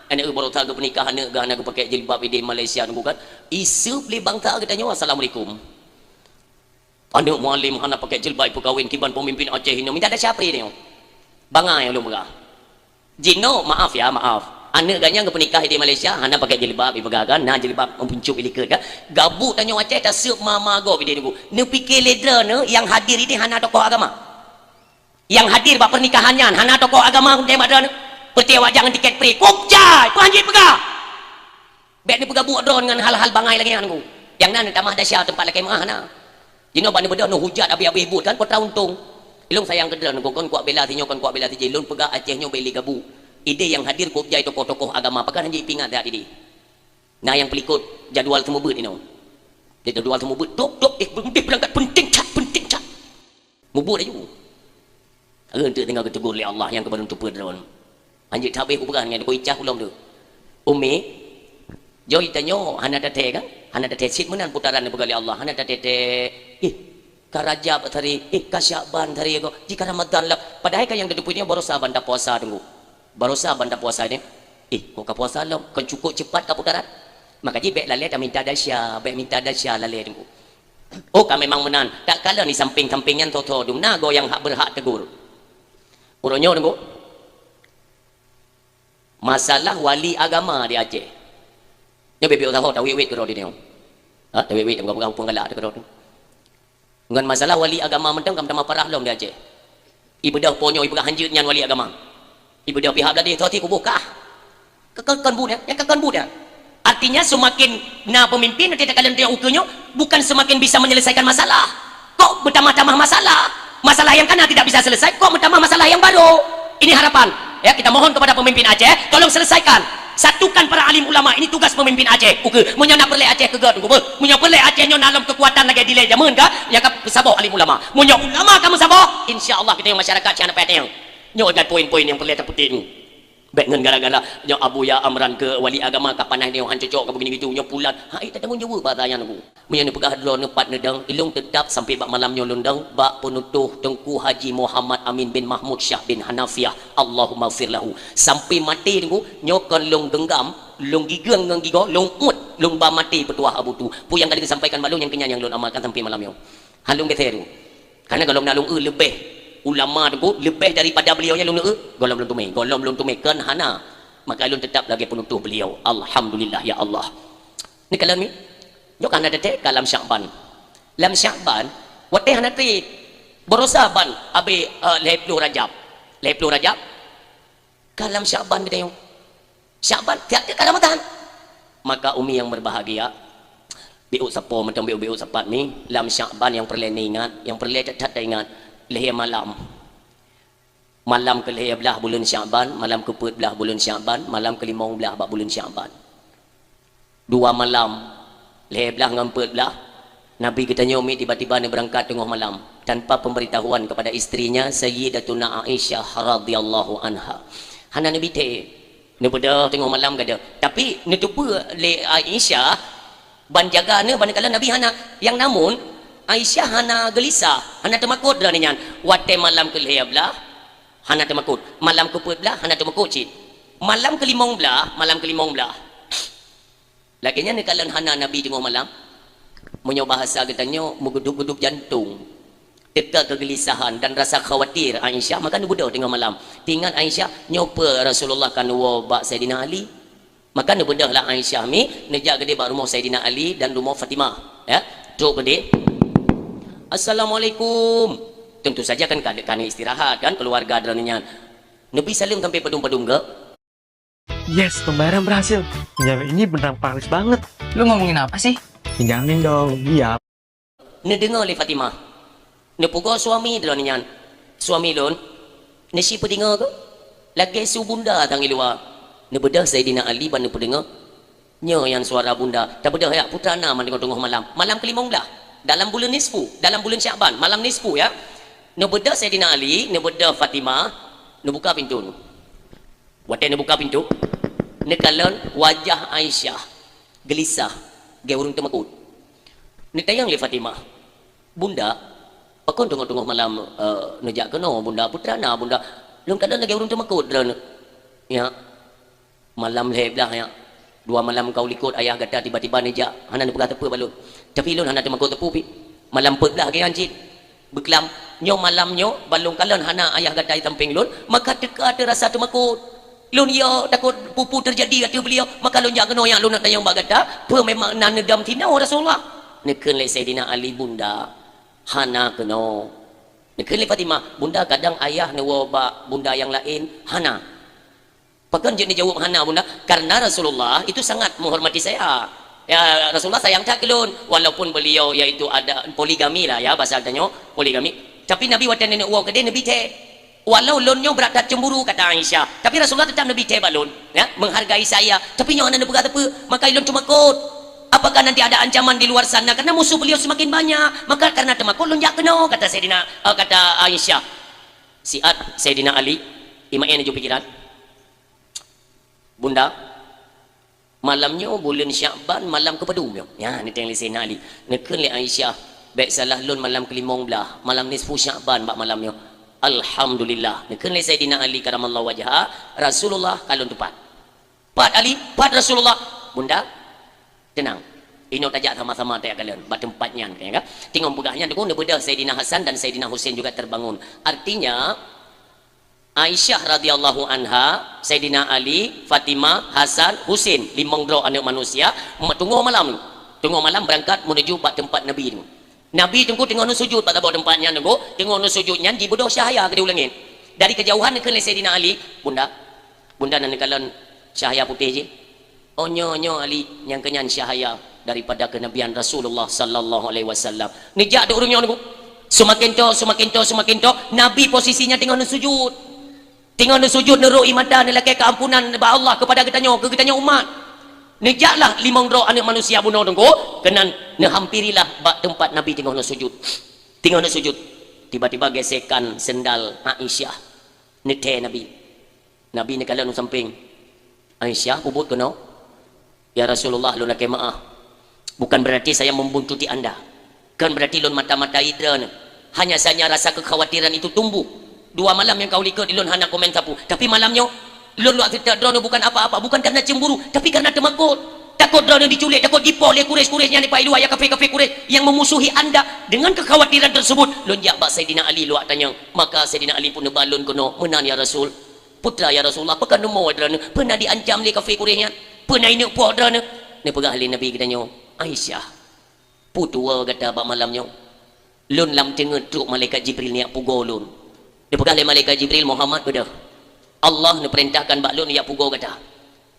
Aneuk baroesa geupeunikah, aneuk geuh hana geupakai jilbab ideh Malaysia, Teungku, kan. Iseup lé bangsa geutanyoe, assalamualaikum. Aneuk mualim hana pakai jilbab ipeukawen kiban pemimpin Aceh inoe, minta dasya peue nyoe? Bangai ulôn peugah. Jinoe, maaf ya, maaf. Aneuk gobnyan geupeunikah di Malaysia, hana pakai jilbab ipeugah kan, na jilbab meupuncok ilikot kan. Gabuk tanyoe Aceh taseup ma-ma gob ideh, Teungku. Neupike lé droeneuh nyang hadir ideh hana tokoh agama. Nyang hadir bak pernikahan nyan hana tokoh agama, keumudian bak droeneuh. Peureute awak jangan tiket free. Kok jai, peue han jeuet peugah. Bék neupeugabuk droe ngon hal-hal bangai lagée nyan, Teungku. Nyang na neutamah dasya teumpat lakée meu'ah na. Jinoe bak neubeudôh neuhujat abéh-abéh buet kan, kontra untông. Ilôn sayang keu droe, Teungku, kon kuak bela sinyoe, kon kuak bela sijih. Lôn peugah Aceh nyoe bék lé gabuk. Ideh nyang hadir kok jai tokoh-tokoh agama, pakon han jeuet pingat that ideh. Na nyang peulikot jadwal seumeubeuet inoe. Jadwal seumeubeuet, dok, dok, eh, beurangkat, penting that, penting that. Mubuet laju. Eunteuk tinggai geutegur lé Allah nyang keubeureuntupeu droe. Hanjeuet habéh kupeugah nyan, kok icah ulôn tu. Umi, joi tanyoe hana tathée kan? Hana tathée cit meunan putaran neupeugah lé Allah, hana tathée-thée. Ih, ka Rajab tadi, ih, ka Syakban tadi, kok jih ka Ramadan lah. Padahai kan nyang tateupeue nyoe baroesa ban tapuasa, Teungku. Baroesa ban tapuasa nyoe. Ih, kok ka puasa lom, kon cukôp ceupat ka putaran. Maka jih bék lalée taminta dasya, bék minta dasya lalée, Teungku. Oh, ka memang meunan. Takalon di samping-samping nyan tho-tho dum na goe nyang hak beurhak tegur. Uroe nyoe, Teungku, masalah wali agama di Aceh. Nyoe bibit usaha tawét-wét keudroe di nyoe. Ha, tawét-wét, bukan-bukan hubungan galak keudroe. Ngon masalah wali agama mantong ka meutamah parah lom di Aceh. Ibeudôh po nyoe, ipeugah hanjeuet nyan wali agama. Ibeudôh pihak Bladeh, tho ti kuboh kah. Ka, ka, kon buet, ya? Ya, ka, kon buet, ya? Artinya, semakin na pemimpin, nanti takalon ukeue nyoe, bukan semakin bisa menyelesaikan masalah. Kok bertambah-tambah masalah? Masalah yang kana tidak bisa selesai, kok bertambah masalah yang baru? Ini harapan. Ya, kita mohon kepada pemimpin Aceh, tolong selesaikan. Satukan para alim ulama, ini tugas pemimpin Aceh. Ukeue, meunyoe na peureulée Aceh keu gét, Teungku, beuh. Meunyoe peureulée Aceh nyoe na lom keukuatan lagée dilée jameun ka, nyang ka peusaboh alim ulama. Meunyoe ulama ka meusaboh, insya Allah kita nyang masyarakat sian dapat nyang. Nyoe nyan poin-poin nyang peureulée tapeutik nyoe. Bék ngon gara-gara nyoe Abuya Amran keu wali agama ka panas nyoe han cocok ka begini gitu, nyoe pulan. Hai, tatanggung jaweueb bak nyan, Teungku. Meunyoe neupeugah droeneuh pat neudong, ilôn teutap sampai bak malam nyoe lôn dong bak peunutôh Teungku Haji Muhammad Amin bin Mahmud Syah bin Hanafiah, Allahummaghfir lahu. Sampai maté, Teungku, nyoe kon lôn genggam, lôn gigeung ngon gigoe, lôn uet, lôn ba maté peutuah Abu Tu. Peue nyang ka lheueh sampaikan bak lôn nyang keu nyan nyang lôn amalkan sampai malam nyoe. Han lôn geusée, Teungku. Karena gohlom na lôn eu leubeh ulama, Teungku, leubeh daripada beliau nyan lôn eu, gohlom lôn teumé, gohlom lôn teumé, kon hana. Maka lôn teutap lagée peunutôh beliau. Alhamdulillah, ya Allah. Neukalon mi. Nyoe ka na teutek ka lam Syakban. Lam Syakban, watée hana treb. Baroesa ban abéh, eh, lhée ploh Rajab. Lhée ploh Rajab, ka lam Syakban geutanyoe. Syakban, tiap-tiap ka Ramadan. Maka umi yang berbahagia, biuk sapo mantong biuk-biuk sapat mi, lam Syakban nyang peureulée neuingat, nyang peureulée that-that taingat, lhée malam. Malam keu lhée blaih buleuen Syakban, malam keu peuet blaih buleuen Syakban, malam keu limong blaih bak buleuen Syakban. Dua malam, lhée blaih ngon peuet blaih, Nabi geutanyoe mi tiba-tiba neubeurangkat teungoh malam, tanpa pemberitahuan kepada istrinya Sayyidatuna Aisyah radhiyallahu anha. Hana neubi thée, neubeudôh teungoh malam gada. Tapi neuteupeue lé Aisyah, ban jaga neuh, ban neukalon Nabi hana. Nyang namun, Aisyah hana geulisah, hana teumakot droeneuh nyan. Watée malam keu lhée blaih, hana teumakot. Malam keu peuet blaih, hana teumakot cit. Malam keu limong blaih, malam keu limong blaih. Akhirnya neukalon hana Nabi teungoh malam. Meunyoe bahasa geutanyoe, meugudup-gudup jantong. Teuka keugeulisahan dan rasa khawatir Aisyah, maka neubeudôh teungoh malam. Teuingat Aisyah, nyoe peue Rasulullah ka neuwoe bak Saidina Ali. Maka neubeudôh lah Aisyah mi, neujak keudeh bak rumoh Saidina Ali dan rumoh Fatimah. Ya, trok keudeh. "Assalamualaikum." Tentu saja kan ka, ka istirahat kan keluarga droeneuh nyan. Neubi saleuem sampai padum-padum geuh. Yes, pembayaran berhasil. Penjamin ini beneran praktis banget. Lu ngomongin apa sih? Penjamin dong, iya. Neudeungoe lé Fatimah. Neupugoe suami droeneuh nyan. "Suami lôn, neusi peudeungoe keuh? Lagèe su bunda tangiluwa." Neubeudôh Saidina Ali ban neupeudeungoe. "Nyoe nyang suara bunda. Tabeudôh yak, putra na man teungoh-teungoh malam. Malam keulimong blah. Dalam buleuen nisfu, dalam buleuen Syakban, malam nisfu ya." Neubeudôh Saidina Ali, neubeudôh Fatimah, neubuka pintoe. Watèe neubuka pintoe, neukalon wajah Aisyah geulisah, lagèe ureueng teumakot. Neutanyong lé Fatimah, "Bunda, pakon teungoh-teungoh malam, eh, neujak keunoe, Bunda? Putra na, Bunda?" "Lôn kalon lagèe ureueng teumakot droeneuh." "Nyak, malam lhèe blah, nyak. Dua malam ka u likot ayah gata tiba-tiba neujak, hana neupeugah sapeue bak lôn. Tapi lôn hana teumakot sapeue pih. Malam peuet blah lagèe nyan cit. Beuklam, nyoe malam nyoe ban lôn kalon hana ayah gata di sampéng lôn, maka teuka teurasa teumakot. Lôn yo takot peue-peue teujadi ateueh beuliau, maka lôn jak keunoe nyak lôn neuk tanyong bak gata, peue memang na neudom sinoe Rasulullah?" Neukheun lé Saidina Ali, "Bunda, hana keunoe." Neukheun lé Fatimah, "Bunda, kadang ayah neuwoe bak bunda nyang laén." "Hana." Pakon jeuet neujaweueb hana, Bunda? Karena Rasulullah itu sangat menghormati saya. Ya, Rasulullah sayang that keu lôn, walaupun beliau yaitu ada poligami lah ya, bahasa tanyoe poligami. Tapi Nabi watèe neuk woe keudeh, Nabi thèe. "Walau lôn nyoe brat that cemburu," kata Aisyah, "tapi Rasulullah tetap Nabi thèe bak lôn, ya, menghargai saya. Tapi nyoe hana neupeugah sapeue, maka lôn teumakot. Apakah nanti ada ancaman di luar sana? Karena musuh beliau semakin banyak. Maka karena teumakot lôn jak keunoe," kata Saidina, eh, kata Aisyah. Siat Saidina Ali, imaén ju pikiran. "Bunda, malam nyoe buleuen Syakban, malam keupadum nyoe?" Nyan, neutanyong lé Saidina Ali. Neukheun lé Aisyah, "Bèk salah lôn, malam keulimong blah, malam nisfu Syakban bak malam nyoe." "Alhamdulillah." Neukheun lé Saidina Ali karamallahu wajha, "Rasulullah kalon teupat." "Pat Ali, pat Rasulullah." "Bunda, teunang. Inoe tajak sama-sama tajak kalon bak teumpat nyan," kata nyan kan. Teungoh peugah nyan, neubeudôh Saidina Hasan dan Saidina Husain juga terbangun. Artinya, Aisyah radhiyallahu anha, Saidina Ali, Fatimah, Hasan, Husain, limong droe aneuk manusia, ma-, teungoh malam, teungoh malam beurangkat menuju bak teumpat Nabi tu. Nabi teungku teungoh neusujud bak saboh teumpat nyan teungku, teungoh neusujud nyan jibeudôh cahya keudéh u langét. Dari keujauhan neukheun lé Saidina Ali, "Bunda, bunda na neukalon cahya putéh jih?" "Oh, nyoe, nyoe Ali, nyang keunyan cahaya daripada kenabian Rasulullah sallallahu alaihi wasallam." Neujak dek ureueng nyoe teungku. Seumaken toe, seumaken toe, seumaken toe, Nabi posisinya teungoh neusujud. Teungoh neusujud, neurôk ie mata, neulakée keuampunan bak Allah keupada geutanyoe, keu geutanyoe umat. Neujaklah limong droe aneuk manusia bunoe teungku, keunan neuhampirilah bak teumpat Nabi teungoh neusujud. Teungoh neusujud, tiba-tiba gesekan sendal Aisyah. Neuthée Nabi. Nabi neukalon u sampéng. "Aisyah, peubuet keunoe?" "Ya Rasulullah, lôn lakée meu'ah. Bukan berarti saya membuntuti anda. Kan berarti lôn mata-matai droeneuh. Hanya saja rasa kekhawatiran itu tumbuh. Dua malam nyang ka u likot lôn hana komen sapeue. Tapi malam nyoe, lôn lôn seutôt droeneuh bukan apa-apa, bukan karena cemburu, tapi karena teumakot. Takot droeneuh jiculék, takot jipoh lé Quraisy-Quraisy nyang di luwa, ya kafé-kafé Quraisy yang memusuhi anda. Dengan kekhawatiran tersebut, lôn jak bak Saidina Ali lôn tanyong. Maka Saidina Ali pun neuba lôn keunoe, 'Meunan ya Rasul.' 'Peue teuma ya Rasulullah, pakon neumoe droeneuh? Peue na diancam lé kafé Quraisy nyan? Peue na ineuk poh droeneuh?' Neupeugah lé Nabi geutanyoe, "Aisyah, peue tuwoe gata bak malam nyoe? Lôn lam teungeut trok malaikat Jibril neujak pugoe lôn. Neupeugah lé malaikat Jibril, 'Muhammad, beudôh. Allah neupeurintahkan bak lôn neujak pugoe gata.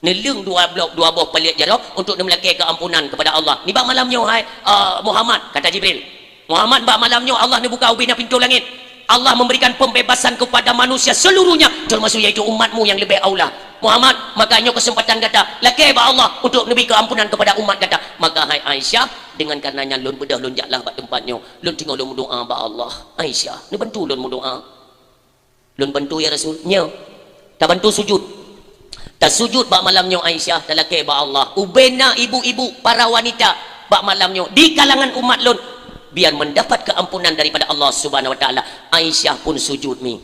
Neuleueng dua bloh, dua boh paleuet jaroe untuk neumeulakée keuampunan keupada Allah. Nibak malam nyoe, hai, eh, Muhammad,' kata Jibril. 'Muhammad, bak malam nyoe Allah neubuka ubena pintoe langét. Allah memberikan pembebasan kepada manusia seluruhnya, termasuk yaitu umatmu yang lebih aula. Muhammad, maka nyoe keuseumpatan gata, lakée bak Allah untuk neubri keuampunan keupada umat gata.' Maka hai Aisyah, dengan karenanya lôn beudôh lôn jaklah bak teumpat nyoe. Lôn teungoh lôn meudoá bak Allah. Aisyah, neubantu lôn meudoá." "Lôn bantu, ya Rasul." "Nyoe, tabantu sujud. Tasujud bak malam nyoe Aisyah, talakée bak Allah. Ubena ibu-ibu, para wanita bak malam nyoe di kalangan umat lôn, biar mendapat keampunan daripada Allah Subhanahu wa Taala." Aisyah pun sujud mi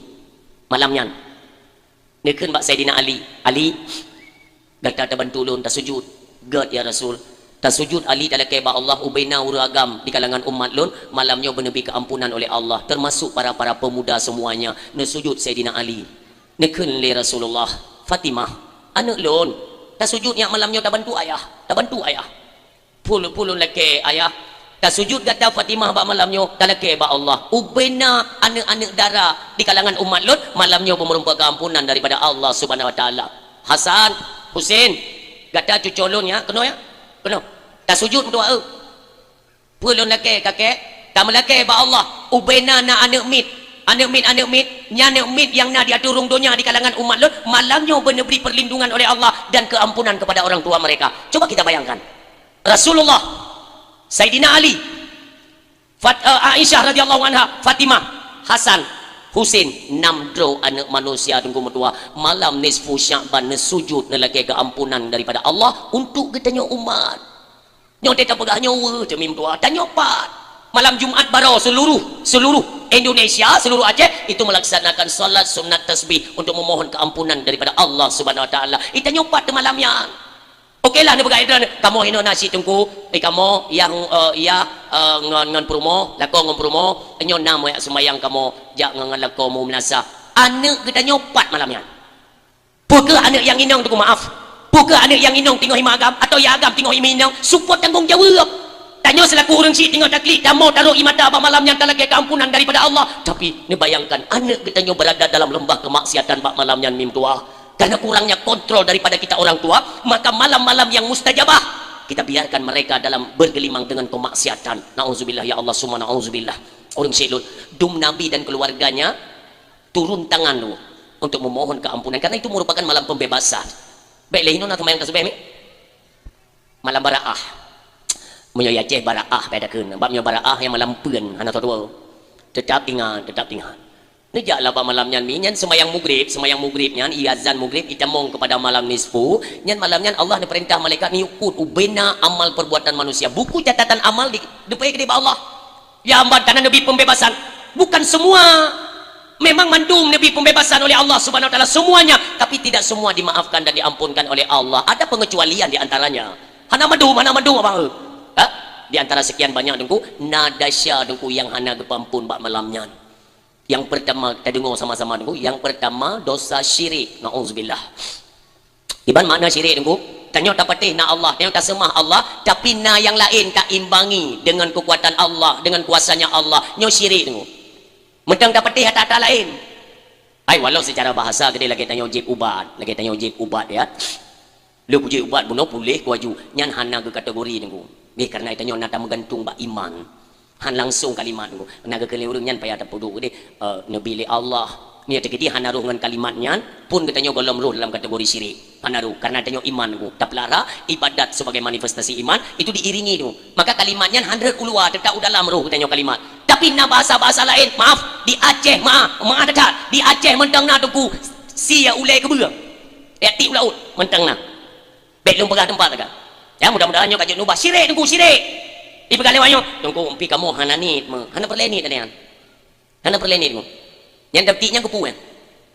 malam nyan. Neukheun bak Saidina Ali, "Ali, gata tabantu lôn tasujud." "Gét, ya Rasul." Tasujut Ali talakée bak Allah, ubena ureuëng agam di kalangan umat lôn, malam nyoe beuneubri keuampunan oleh Allah, termasuk para-para pemuda semuanya. Neusujut Saidina Ali. Neukheun lé Rasulullah, "Fatimah, aneuëk lôn, tasujut nyak malam nyoe tabantu ayah, tabantu ayah." Phon, phon lôn lakée, "Ayah, tasujut gata Fatimah bak malam nyoe, talakée bak Allah. Ubena aneuëk-aneuëk dara di kalangan umat lôn, malam nyoe beumeurumpok keuampunan daripada Allah Subhanahu Wa Taala. Hasan, Husein, gata cucoe lôn ya, keunoe ya, keunoe. Tasujut meudoa, eu." Phon lôn lakée, kakée, tameulakée bak Allah, ubena na aneuëk miet, aneuëk miet, aneuëk miet, nyan aneuëk miet nyang na di ateueh rhueng donya di kalangan umat lôn, malam nyoe beuneubri perlindungan oleh Allah dan keampunan kepada orang tua mereka. Coba kita bayangkan. Rasulullah, Saidina Ali, Fat-, eh, Aisyah radhiyallahu anha, Fatimah, Hasan, Husein, nam droe aneuëk manusia teungku meutuah, malam nisfu Sya'ban neusujut neulakée keuampunan daripada Allah untuk geutanyoe umat. Nyoe teuka peugah nyoe weueh teumim tuah, tanyoe pat. Malam Jumat baroe seluruh, seluruh Indonesia, seluruh Aceh itu melaksanakan salat sunat tasbih untuk memohon keampunan daripada Allah Subhanahu Wa Taala. Itanyoe pat teumalam nyan. Oke lah, neupeugah droe, kamoe inoe na si teungku, eh, kamoe nyang, eh, ya, eh, ngon, ngon peurumoh, lakoe ngon peurumoh, nyoe na moyak seumayang kamoe jak ngon, ngon lakoe mu meunasah. Aneuëk geutanyoe pat malam nyan. Peu kheueh aneuëk nyang inong teungku, maaf? Peu kheueh aneuëk nyang inong teungoh ima agam, atau ya agam teungoh ima inong? Support tanggong jaweueb. Tanyoe seulaku ureuëng syiek teungoh taklik, tamoe taroh ie mata bak malam nyan talakée keuampunan daripada Allah. Tapi, neubayangkan, aneuëk geutanyoe beurada dalam leumbah keumaksiatan bak malam nyan mim tuah. Karena kurangnya kontrol daripada kita orang tua, maka malam-malam yang mustajabah, kita biarkan mereka dalam bergelimang dengan kemaksiatan. Nauzubillah, ya Allah, summa nauzubillah. Ureuëng syiek lôn, dum Nabi dan keluarganya turun tangan dulu untuk memohon keampunan, karena itu merupakan malam pembebasan. Baik, lé inoe na seumayang tasbih mi? Malam Baraah. Meunyoe Aceh Baraah, beda kheun. Bab nyoe Baraah nyang malam peuen, hana tatuwo. Tetap ingat, tetap ingat. Neujaklah bak malam nyan mi, nyan seumayang mugrib, seumayang mugrib nyan, iazan mugrib, itamong kepada malam nisfu, nyan malam nyan Allah neupeurintah malaikat neuyue kut ubena amal perbuatan manusia. Buku catatan amal di, dipeuék keudéh bak Allah. Ya, amban kana neubi pembebasan. Bukan semua. Memang mandum neubi pembebasan oleh Allah Subhanahu Wa Taala, semuanya, tapi tidak semua dimaafkan dan diampunkan oleh Allah. Ada pengecualian di antaranya. Hana mandum, hana mandum, abang. Ha? Di antara sekian banyak teungku, na desya teungku nyang hana geupeuampun bak malam nyan. Yang pertama, kita dengar sama-sama teungku. Yang pertama, dosa syirik. Nauzubillah. Iban makna syirik teungku, tanyoe tapatéh na Allah, tanyoe taseumah Allah, tapi na nyang laén taimbangi dengan kekuatan Allah, dengan kuasanya Allah. Nyoe syirik teungku. Mantong tapatéh ata-ata laén. Ai, walau secara bahasa keudéh lagée tanyoe jieb ubat, lagée tanyoe jieb ubat ya. Lheueh kujieb ubat bunoe puléh kuaju, nyan hana geukategori teungku. Nggih, karena tanyoe na tameugantung bak iman. Han langsung kalimat teungku. Na geukheun lé ureuëng nyan payah tapeuduek deh, eh, neubi lé Allah. Nyoe teukeudi hana roh ngon kalimat nyan, pun geutanyoe gohlom roh dalam kategori syirik. Hana roh, karena tanyoe iman teungku. Tapeulara ibadat sebagai manifestasi iman, itu diiringi teungku. Maka kalimat nyan han rhot u luwa, teutap u dalam roh geutanyoe kalimat. Tapi na bahasa-bahasa laén, maaf, di Aceh, maaf, maaf that-that, di Aceh mantong na teungku, si ya ulée keubeue. Etik u laôt, mantong na. Bék lôn peugah teumpat lagée. Ya, mudah-mudahan nyoe ka jeuet neuba syirik teungku, syirik. Ipeugah lé awak nyoe, "Teungku, pi kamoe hana niet meuh." Hana peureulée niet nyan. Hana peureulée niet meuh. Nyan dapeuti nyan keupeue?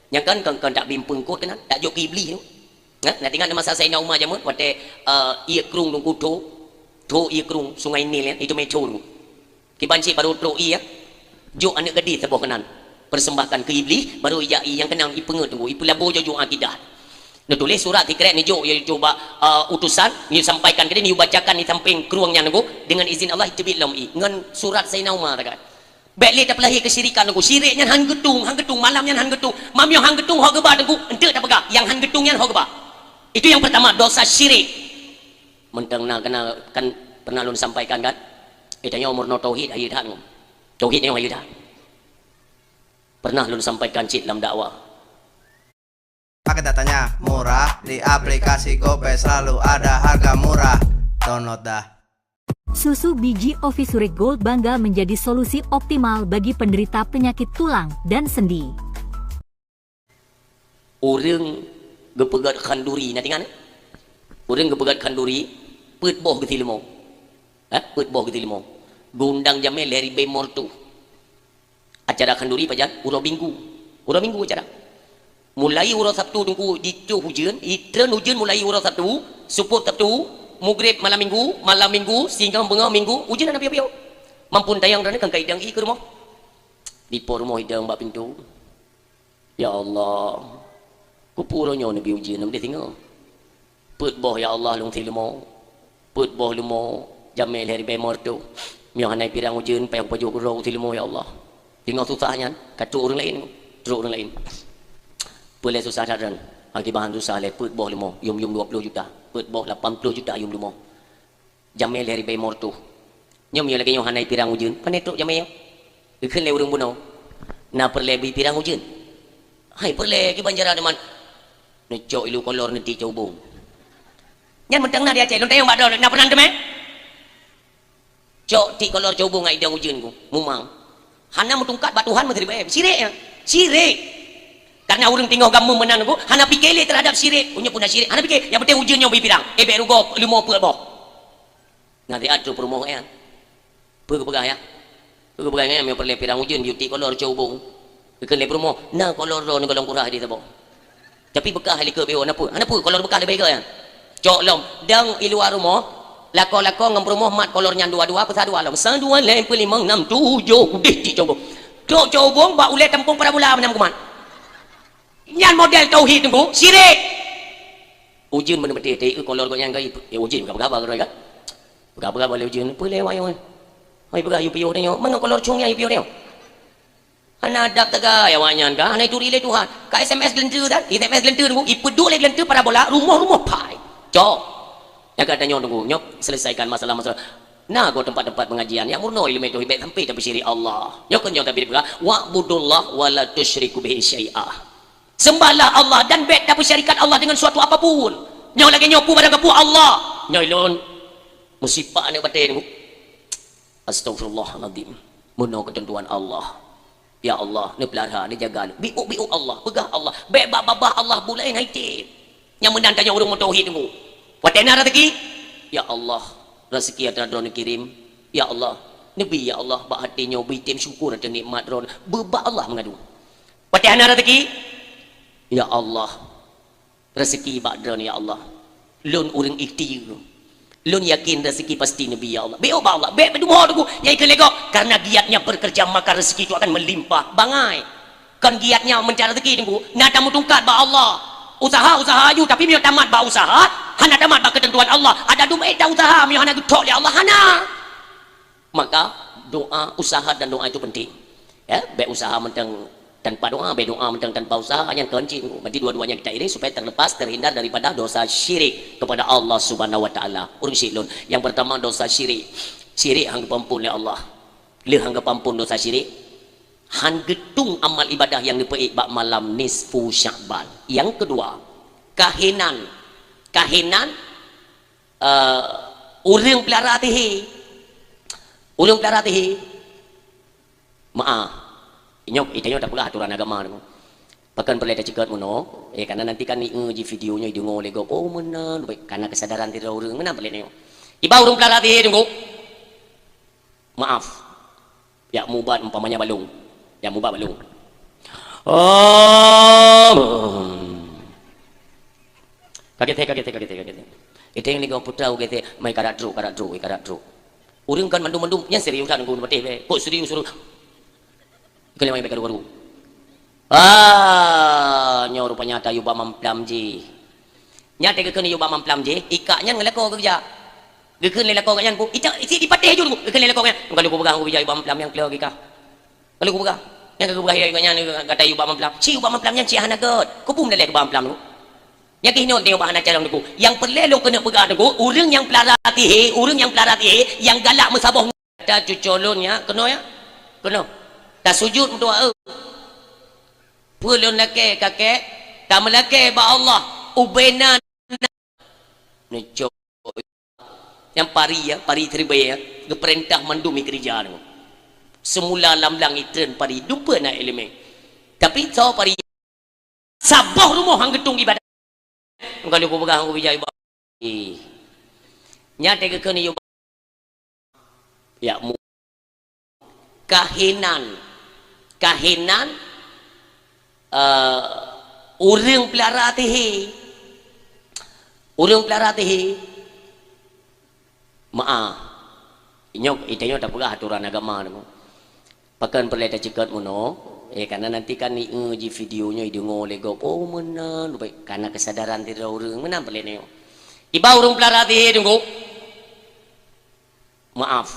Nyan kan, kan, kan tak bim peungkot keunan, tak jok keu Iblih tu. Nah, na teuingat masa Saidina Umar jameun, watée, eh, ié krueng teungku tho, tho ié krueng Sungai Nil nyan, itu meucue teungku. Kiban cit baru trok ié, jok aneuëk gadih saboh keunan. Persembahkan keu Iblih, baru ijak ié nyang keunong ipeungeut teungku, ipeulabo jok-jok akidah. Neutuléh surat sikrek neujok, yaitu bak, eh, utusan, neusampaikan keudeh, neubacakan di sampéng krueng nyan teungku, dengan izin Allah teubiet lom ié, ngon surat Saidina Umar takat. Bék lé tapeulahé keusyirikan teungku, syirik nyan han geutung, han geutung, malam nyan han geutung. Mamyoe han geutung ho geuba teungku, enteuk tapeugah, nyang han geutung nyan ho geuba. Itu yang pertama, dosa syirik. Mantong na keunan kan pernah lôn sampaikan kan? Eh, tanyoe meurunoe tauhid hayeue that nyoe. Tauhid nyoe hayeue that. Pernah lôn sampaikan cit lam dakwah. Pakai datanya murah, di aplikasi GoPay selalu ada harga murah. Download dah. Susu Biji Office Uric Gold Bangga menjadi solusi optimal bagi penderita penyakit tulang dan sendi. Ureuëng geupeugét khanduri, na teuingat? Ureuëng geupeugét khanduri, peuet boh geusileumô. Eh, peuet boh geusileumô. Geuundang jamé lhée ribée meureutoh. Acara khanduri pajan? Uroe Minggu. Uroe Minggu acara. Mulai uroe Sabtu teungku jitôh ujeuen, itreun ujeuen mulai uroe Sabtu, seupôt Sabtu, Mugreb malam minggu, malam minggu, singoh beungoh minggu, ujeuen hana piôh-piôh. Mampun tayang droeneuh kan ka idong ié keu rumoh. Dipo rumoh idong bak pintoe. Ya Allah, keupeue uroe nyoe neubi ujeuen, neubi singoh. Peuet boh ya Allah lôn si leumo. Peuet boh leumo, jamé lhèe ribèe mo reutôh. Meunyoe hana pirang ujeuen, payah kupajoh keu droe si leumo ya Allah. Singoh susah nyan, ka trok ureueng laén, trok ureueng laén. Peue lé susah that nyan? Akibat susah lé peuet boh leumo, yum-yum dua puluh juta. Peuet boh lapan puluh juta yum leumo. Jamé lhèe ribèe mo reutôh. Nyoe meunyoe lagèe nyoe hana pirang ujeuen, pane trok jamé nyoe? Geukheun lé ureueng bunoe, na peureulèe bi pirang ujeuen? Hai peureulèe kiban cara teuma. Neucok ilu kolor neuti cobong. Nyan mantong na di Aceh, lôn tanyong bak droe, na peunan teumé? Cok ti kolor cobong ngon idong ujeuen ku, mumang. Hana meutungkat bak Tuhan meusiribèe. Syirik nyan. Syirik. Karena ureueng teungoh gameum meunan ku, hana pike lé terhadap syirik. Unyok pun na syirik, hana pike. Nyang penting ujeuen nyoe bi pirang. Eh, bèk rugoe leumo peuet boh. Nyan siat trok peurumoh nyan. Peue geupeugah ya? Peue geupeugah nyan, meunyoe peureulèe pirang ujeuen, bi uti kolor cobong. Geukheun lé peurumoh, na kolor droeneuh golom kurah di saboh. Tapi beukah likot beuo, na peue? Hana peue, kolor beukah leubeh gèt nyan. Cok lom, dong i luwa rumoh, lakoe-lakoe ngon peurumoh mat kolor nyan dua-dua, peusa dua lom. Sa, dua, lhèe, peuet, limong, nam, tujoh, udeh cit cobong. Trok cobong bak ulèe tampông parabola meunan kumat. Nyan model tauhid teungku, syirik. Ujeuen beuneuh beuteh, teu kolor gobnyan ka, eh, ujeuen peugah-peugah bak droe kan? Peugah-peugah bak lé ujeuen, peue lé awak nyoe? Hai peugah yue piôh tanyoe, mangat kolor cong nyan yue piôh tanyoe? Hana adab teuga awak nyan ka, hana ituri lé Tuhan. Ka S M S geuleunteue kan? S M S geuleunteue teungku, ipeuduek lé geuleunteue parabola, rumoh-rumoh pai. Cok. Nyang ka tanyoe teungku, nyoe selesaikan masalah-masalah. Na goe teumpat-teumpat pengajian nyang meurunoe ileumèe tauhid, bèk sampai tapeusyirek Allah. Nyoe kon nyang tabi peugah, "Wa'budullah wa la tusyriku bihi syai'a." Sembahlah Allah dan bèk tapeusyarikat Allah dengan suatu apapun. Nyoe lagèe nyoe peue barang kapeue Allah. Nyoe lôn meusipak aneuk batèe teungku. Astagfirullahalazim. Meunoe keuteuntuan Allah. Ya Allah, neupeulara, neujaga lôn. Biôk-biôk Allah, peugah Allah. Bèk bak babah Allah, bulèe hai tiep. Nyang meunan tanyoe ureueng meutauhid teungku. Watèe na raseuki, ya Allah, raseuki atra droe neukirém. Ya Allah, neubi ya Allah, bak até nyoe bri tem syukur ateueh nikmat droe. Bak Allah meungadu. Watèe hana raseuki, ya Allah, raseuki bak droeneuh, ya Allah. Lôn ureueng ikhtiar. Lôn yakin raseuki pasti neubi, ya Allah. Bèk bak Allah, bèk peudumo teungku. Nyang ikheun lé gob, karena giat nyang bekerja maka rezeki itu akan melimpah. Bangai. Kon giat nyang meuncari raseuki teungku. Na tameutungkat bak Allah. Usaha, usaha aju, tapi meunyoe tamat bak usaha, hana tamat bak keuteuntuan Allah. Ada dum ék ta usaha meunyoe hana geuthok lé Allah, hana. Maka doa, usaha dan doa itu penting. Ya, bèk usaha mantong tanpa doa, bèk doa mantong tanpa usaha, nyan kon cit. Berarti dua-duanya kita iring supaya terlepas, terhindar daripada dosa syirik kepada Allah Subhanahu wa Taala. Ureueng syiek lôn. Yang pertama dosa syirik. Syirik han geupeuampon lé Allah. Lheuh han geupeuampon dosa syirik, han geutung amal ibadah nyang neupeuék bak malam nisfu Sya'ban. Yang kedua, kahinan. Kahinan, eh, ureueng peulara sihé. Ureueng peulara sihé. Maaf. Inyoe, itanyoe tapeugah aturan agama tu. Pakon peureulèe taceukeut meunoe, eh, karena nanti kan ieu ji video nyoe ideungoe lé gob, oh, meunan, baik, karena kesadaran sidroe ureueng, meunan peureulèe nyoe. Iba ureueng peulara sihé teungku. Maaf. Jak mubat umpamanya balong. Jak mubat balong. Oh. Kaget, kaget, kaget, kaget. Itu yang ni kau putra, kaget, mai karat truk, karat truk, karat truk. Ureueng kan mandum-mandum, nyan serius kan, guna beuteh, be. Kok serius, suruh. Kena mai baca rupa-rupa. Ah, nyoe rupanya ata yue bak mamplam jih. Nyan teuh geukheun yue bak mamplam jih, ikak nyan ngon lakoe geujak. Geukheun lé lakoe gobnyan, "Pu, ita, isi dipatéh ju, Bu." Geukheun lé lakoe gobnyan, "Ka lôn kupeugah, kupeugah yue bak mamplam nyang keu ikah. Ka lôn kupeugah. Nyang ka kupeugah yue gobnyan, kata yue bak mamplam. Ci yue bak mamplam nyan ci hana gèt. Keupeue meudaleh keu bak mamplam, Bu?" Nyang keuh nyoe teuh bak hana carông, Bu. Nyang peureulèe lôn keuneuk peugah, Bu, ureueng nyang peulara sihé, ureueng nyang peulara sihé, nyang galak meusaboh Ata cucoe lôn nyan, keunoe nyan. Keunoe. Tasujut meudoa, eu. Peue lôn lakèe, kakek? Tameulakèe bak Allah. Ubena neucok. Nyang pari, ya, pari siribèe, ya. Geupeurintah mandum ikeurija nyoe. Seumula lam blang itreun pari, dumpeue na ileumèe. Tapi soe pari Saboh rumoh han geutung ibadat. Ka lheueh kupeugah ngon bijak iba-, ih. Nyan teuh geukheun yue ba-, yak mu-, kahinan. Kahinan, eh, ureueng peulara sihé. Ureueng peulara sihé. Maaf. Inyoe, itanyoe tapeugah aturan agama nyoe. Pakon peureulée taceukeut meunoe? Eh, karena nanti kan ieu ji video nyoe ideungoe lé gob. Oh, meunan, baik, karena kesadaran sidroe ureuëng, meunan peureulée nyoe. Iba ureuëng peulara sihé teungku. Maaf.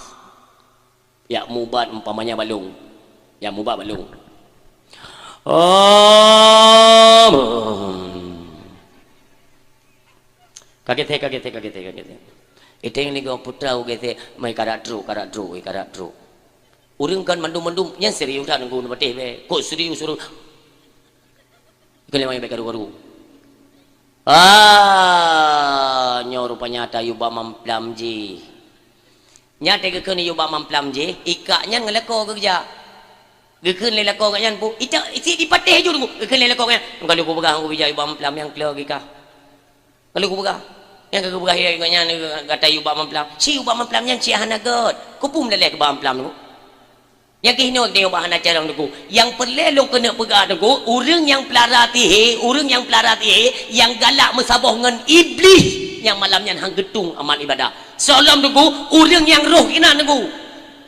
Ya mubat umpamanya balong. Ya mubat balong. Oh. Ka gét, ka gét, ka gét, ka gét. Iteng ni geuh putra u gét, mai karak trok, karak trok, eh, karak trok. Ureuëng kan mandum-mandum, nyan serius that nunggu patéh bèe. Kok serius ureuëng? Keuneuk mai bèe karu-karu. Ah, nyoe rupanya ata yue bak mamplam jih. Nyan teuh geukheun yue bak mamplam jih, ikak nyan ngon lakoe geukeujak. Geukheun lé lakoe geuh nyan pu, ita isi dipatéh ju teungku. Geukheun lé lakoe geuh nyan, "Ka lheueh kupeugah ngon bijak yue bak mamplam nyang kleu geuh kah. Ka lheueh kupeugah. Nyang ka geupeugah yue geuh nyan gata yue bak mamplam. Si yue bak mamplam nyan cit hana gét. Keupeue meuleleh keu bak mamplam teungku?" Nyang keuh nyoe teuh bak hana carông teungku. Nyang peureulée lôn keuneuk peugah teungku, ureuëng nyang peulara sihé, ureuëng nyang peulara sihé, nyang galak meusaboh ngon Iblih, nyang malam nyan han geutueng amal ibadah. Soe lom teungku, ureuëng nyang roh inan teungku.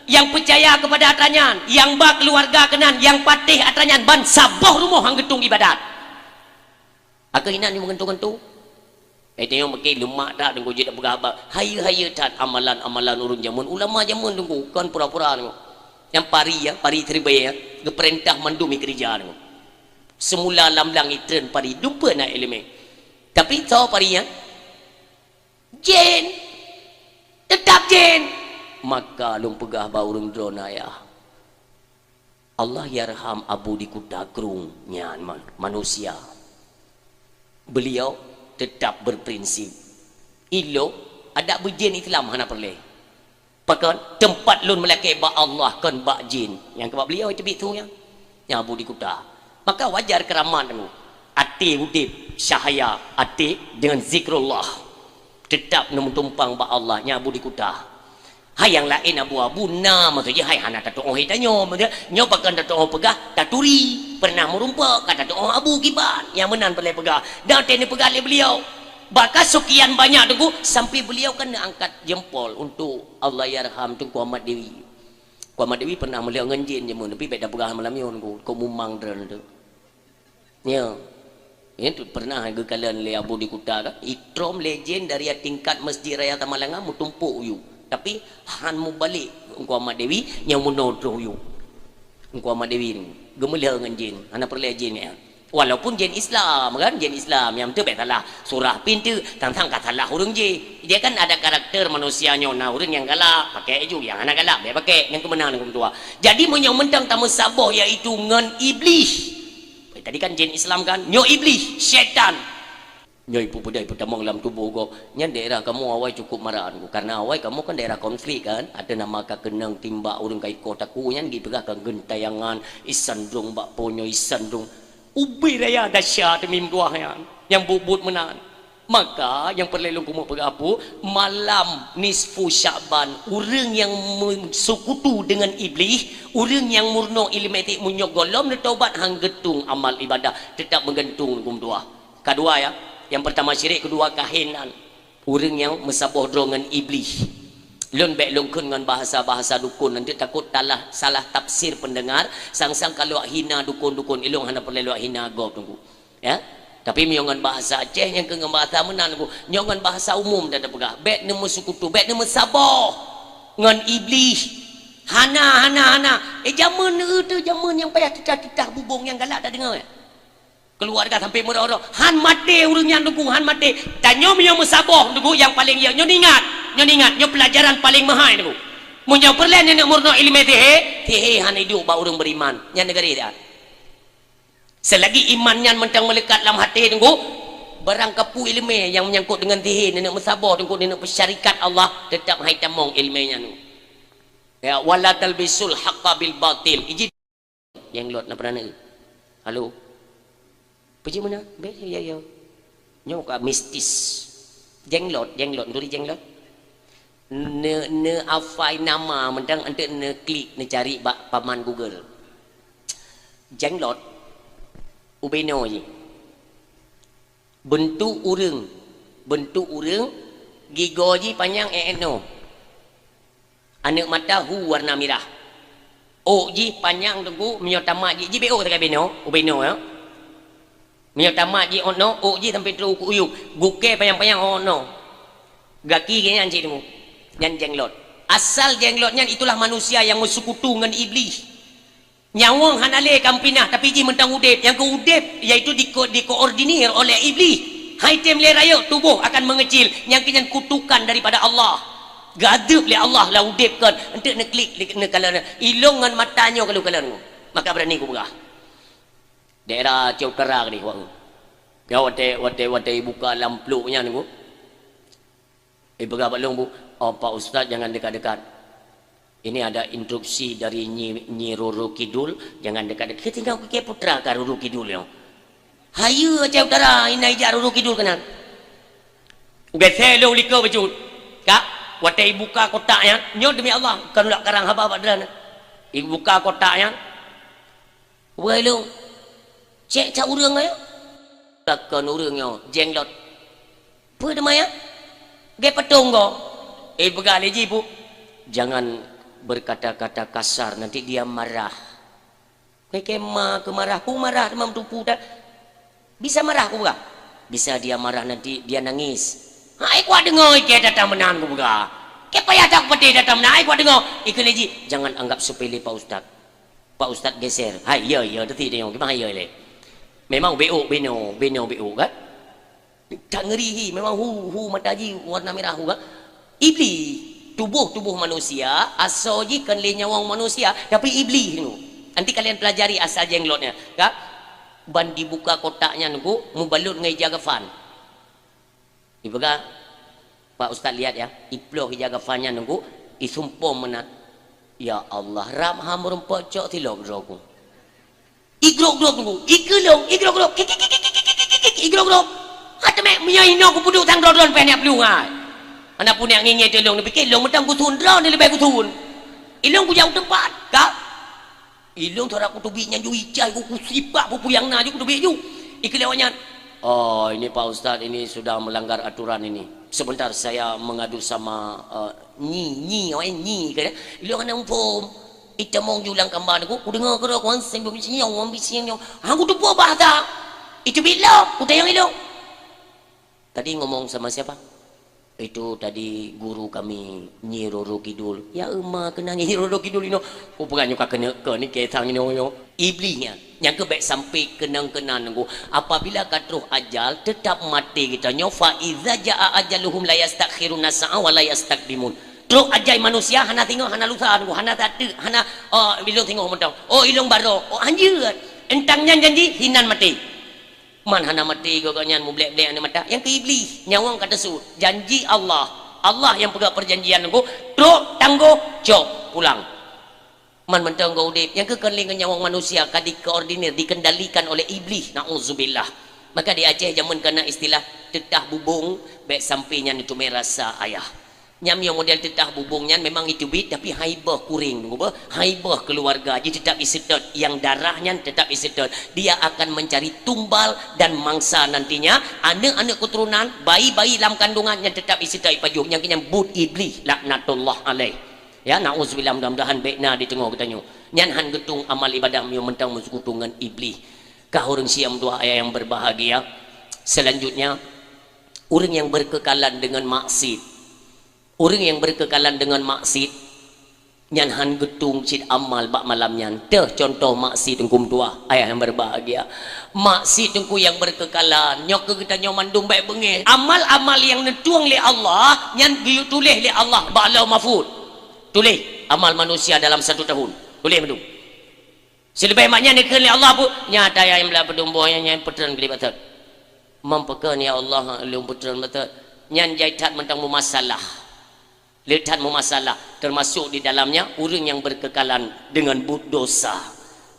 Nyang peucaya keupada atra nyan, nyang ba keuluwarga keunan, nyang patéh atra nyan, ban saboh rumoh han geutueng ibadat. Akhé inan nyang meugantung-gantung. Eh, tanyoe mungkin leumah that deungon jeuet peugah haba. Hayeue-hayeue that amalan-amalan ureuëng jameun, ulama jameun teungku, kon pura-pura teungku. Nyang pari, ya, pari siribèe, ya, geupeurintah mandum ikeurija teungku. Seumula lam blang itreun pari, dumpeue na iéleumé. Tapi soe pari nyan? Jén. Teutap jén. Maka lôn peugah bak ureuëng droeneuh, ayah. Allahyarham Abu di Kuta Krueng nyan ma-, manusia. Beliau tetap berprinsip. Ilok, adak beujén Islam hana peureulée. Pakon? Teumpat lôn meulakée bak Allah, kon bak jén. Nyang keu bak beliau teubiet su nyan. Nyang Abu di Kuta. Maka wajar keuramat nyoe. Até udeb, cahya até deungon zikrullah. Teutap neumeutumpang bak Allah, nyang Abu di Kuta. Hai nyang laén abu-abu na, maksud jih hai hana tatuoh hai tanyoe, maksud nyoe pakon tatuoh peugah taturi, pernah meurumpok ka tatuoh abu kiban, nyang meunan peureulée peugah. Dan teuh neupeugah lé beliau, bahkan sekian banyak teungku, sampai beliau kan neuangkat jempol untuk Allahyarham Teungku Ahmad Dewi. Teungku Ahmad Dewi pernah meulheueh ngon jén jameun, tapi bék tapeugah malam nyoe teungku, kok mumang droeneuh. Ya. Itu pernah geukalon lé Abu di Kuta kan, itrom lé jén dari tingkat Masjid Raya Tamalanga meutumpok u yue. Tapi han mubalek Teungku Ahmad Dewi nyang meunoe troh u yue. Teungku Ahmad Dewi ni geumeulheueh ngon jén, hana peureulée jén nyan. Walaupun jén Islam kan, jén Islam nyang teuh bék salah surah pih teuh, tang-tang ka salah ureuëng jih. Dia kan ada karakter manusia nyoe, na ureuëng nyang galak pakai ju, nyang hana galak bék pakai, nyang keumeunang ngon tuha. Jadi meunyoe mantong tameusaboh yaitu ngon Iblih. Tadi kan jén Islam kan? Nyoe Iblih, syaitan. Nyoe ipeupeudah ipeutamong lam tuboh gob. Nyan daerah kamoe awai cukup marak teungku. Karena awai kamoe kan daerah konflik kan? Ada nama ka keunong timbak ureuëng ka ikoh takue nyan jipeugah ka geuntayangan, isan drong bak po nyoe isan drong. Ubé raya dahsyat teumim tuah nyan. Nyang buet-buet meunan. Maka nyang peureulée lôn keumeung peugah pu, malam nisfu Sya'ban, ureuëng nyang meuseukutu deungon Iblih, ureuëng nyang meurunoe iéleumé tiek meunyoe gohlom neutobat han geutueng amal ibadah, teutap meugantung huköm tuah. Kadua ya, nyang peurtama syirik, keudua kahinan. Ureuëng nyang meusaboh droe ngon Iblih. Lôn bék lôn kheun ngon bahasa-bahasa dukon, nanti takot talah, salah tafsir pendengar, sang-sang ka lôn hina dukon-dukon, ilôn hana peureulée lôn hina gob teungku. Ya. Tapi meunyoe ngon bahasa Aceh nyang keu ngon bahasa meunan teungku. Nyoe ngon bahasa umum dah tapeugah. Bék neumeuseukutu, bék neumeusaboh ngon Iblih. Hana, hana, hana. Eh, jameun neu teuh jameun nyang payah titah-titah bubong nyang galak tadeungoe. Keuluwarga sampai meurôh-rôh. Han maté ureuëng nyan teungku, han maté. Tanyoe meunyoe meusaboh teungku nyang paleng ya, nyoe ingat. Nyoe ingat, nyoe peulajaran paleng meuhai teungku. Meunyoe peureulée neuneuk meurunoe iéleumé sihé, sihé han iduek bak ureuëng beuriman. Nyan neugaréh that. Selagi iman nyan mantong meuleukat lam até teungku, barang kapeue iéleumé nyang meunyangkot deungon sihé, neuneuk meusaboh teungku, neuneuk peusyarikat Allah, teutap han itamong iéleumé nyan. Ya, wala talbisul haqqa bil batil. Iji jenglot na peureunah. Halo. Peue jih meunan? Bék, ya, ya. Nyoe ka mistis. Jenglot, jenglot, turi jenglot. Ne, ne hafai nama mantong, eunteuk neuklik, neucari bak paman Google. Jenglot, ubé noe jih. Beuntuk ureuëng, beuntuk ureuëng, gigoe jih panyang ék-ék noe. Aneuk mata hu warna mirah. Ôk jih panyang teungku, meunyoe tamat jih, jih beu ôk sagai binoe, u binoe ya. Meunyoe tamat jih ôk noe, ôk jih sampai trok u kuyup. Gukée panyang-panyang ôk noe. Gaki geuh nyan cit teungku. Nyan jenglot. Asal jenglot nyan itulah manusia yang meuseukutu ngon Iblih. Nyawöng hana lé kampinah, tapi jih mantong udeb. Nyang keu udeb, yaitu diko-, dikoordinir oleh Iblih. Hai tem lé rayeuk, tuboh akan meungeucil. Nyang keu nyan kutukan daripada Allah. Geuadeueb lé Allah lam udeb kon. Enteuk neuklik, neuk-, neukalon. Ilong ngon mata nyoe ka lheueh kalon. Maka beurani kupeugah. Daerah Aceh Utara keudeh, wak. Ya, watée, watée, watée ibuka lam plôk nyan, Bu. Ipeugah bak lôn, Bu, "Oh, Pak Ustaz, jangan dekat-dekat. Ini ada instruksi dari Nyi, Nyi Roro Kidul, jangan dekat-dekat." Keutinggai keu putra ka Roro Kidul nyoe. Hayeue Aceh Utara, inan ijak Roro Kidul keunan. Ugésé lôn likot bacut. Kak, watée ibuka kotak nyan, nyoe demi Allah, kon ulak karang haba bak droeneuh. Ibuka kotak nyan, Wai lôn, cék that ureuëng nyoe? Takon ureuëng nyoe, jenglot. Peue teuma nyan? Gét patong goe. Eh, peugah lé jih, Bu. Jangan berkata-kata kasar, nanti dia marah. Kei ma keu marah, ku marah teuma meutupu that. Bisa marah, ku peugah. Bisa dia marah, nanti dia nangis. Hai kuat deungoe, ikei that meunan, ku peugah. Kei payah that peudeh that meunan, hai kuat deungoe. Ikei lé jih, jangan anggap sepele Pak Ustaz. Pak Ustaz geser. Hai, ya, ya, teuti tanyong. Kiban ya lé? Memang beuk binoe, binoe beuk kan? Tak ngeri hi, memang hu, hu mata jih warna merah hu kan? Iblih. Tuboh-tuboh manusia, asoe jih kon lé nyawöng manusia, tapi iblih tu. Nanti kalian pelajari asal jenglotnya, kan? Ban dibuka kotak nyan tu, mubalut ngon ija kafan. Ipeugah, Pak Ustaz lihat ya, iploh ija kafan nyan teungku, isumpom meunan. Ya Allah, rab ha meureumpok cok tilok droe ku. Igrok-grok teungku, ikeulong, igrok-grok, kik, kik, kik, igrok-grok. Hate mek meunyoe inoe kupeuduek sang droe-droe pih neuk plueng hai. Hana pun neuk ngingé teuh ilong, neupike ilong mantong kusun droe ni leubeh kusun. Ilong kujak u teumpat, ka? Ilong tara kuteubiet nyan ju icai ku, kusipak peue-peue nyang na ju kuteubiet ju. Ikeu lewat nyan, "Oh, ini Pak Ustaz, ini sudah melanggar aturan ini. Sebentar saya mengadu sama, eh, Nyi, Nyi, oh, eh, Nyi," kata. Ilong hana muphom. Itamong ju lam kamba ku, kudeungoe keudroe ku, "Wan seng bisinyong, wan bisinyong." Ha, kuteupeue bahasa. Itu bilong, kutanyong ilong. Tadi ngomong sama siapa? Itu tadi guru kami, Nyi Roro Kidul. Ya, euma keunan Nyi Roro Kidul inoe. Ku peugah nyoe ka keuneuk keu ni kisah inoe nyoe. Iblih nyan, nyang keu bék sampai keunong keunan nunggu. Apabila ka troh ajal, tetap maté geutanyoe, fa iza jaa ajaluhum la yastakhiruna sa'a wa la yastaqdimun. Troh ajai manusia hana singoh, hana lusa nunggu, hana tateuk, hana, oh, ilong singoh mantong. Oh, ilong barô, oh, hanjeuet. Eunteuk nyan janji, hinan maté. Man hana maté gobnyan mublek-blek aneuk mata, nyang keu iblih, nyawöng ka teusuet. Janji Allah, Allah nyang peugah perjanjian nunggu, trok tanggoh, cok pulang. Man mantong geuh udeb, nyang keu kon lé ngon nyawöng manusia ka dikoordinir, dikendalikan oleh iblih, na'udzubillah. Maka di Aceh jameun kana istilah teutah bubông, bék sampai nyan neuteumé rasa ayah. Nyan nyang model teutah bubông nyan memang iteubiet, tapi hai boh kuréng, hai boh keuluwarga jih teutap iseutôt, nyang darah nyan teutap iseutôt. Dia akan mencari tumbal dan mangsa nantinya, aneuk-aneuk keuturonan, bayi-bayi lam kandungan nyan teutap iseutôt ipajoh, nyang keu nyan buet iblih laknatullah alaih. Ya, na'udzubillah, mudah-mudahan bék na di teungoh geutanyoe. Nyan han geutueng amal ibadah meunyoe mantong meuseukutu ngon iblih. Kah ureuëng siam dua ayah nyang berbahagia. Selanjutnya, ureuëng nyang berkekalan dengan maksiat. Ureuëng nyang berkekalan deungon maksiat, nyan han geutueng cit amal bak malam nyan. Teuh contoh maksiat teungku meutuah, ayah nyang berbahagia. Maksiat teungku nyang berkekalan, nyoe keu geutanyoe mandum bék beungéh. Amal-amal nyang neutueng lé Allah, nyan geuyue tuléh lé Allah bak Lauh Mahfuz. Tuléh amal manusia dalam satu tahun. Tuléh mandum. Sileubeh mak nyan dikheun lé Allah, "Bu, nyata nyang blah peudumboh nyan, nyan peutreun keu batat." "Meupeukeuen, ya Allah, lôn peutreun batat." Nyan jai that mantong mumasalah. Le that mumasalah, termasuk di dalamnya ureuëng nyang berkekalan dengan buet dosa.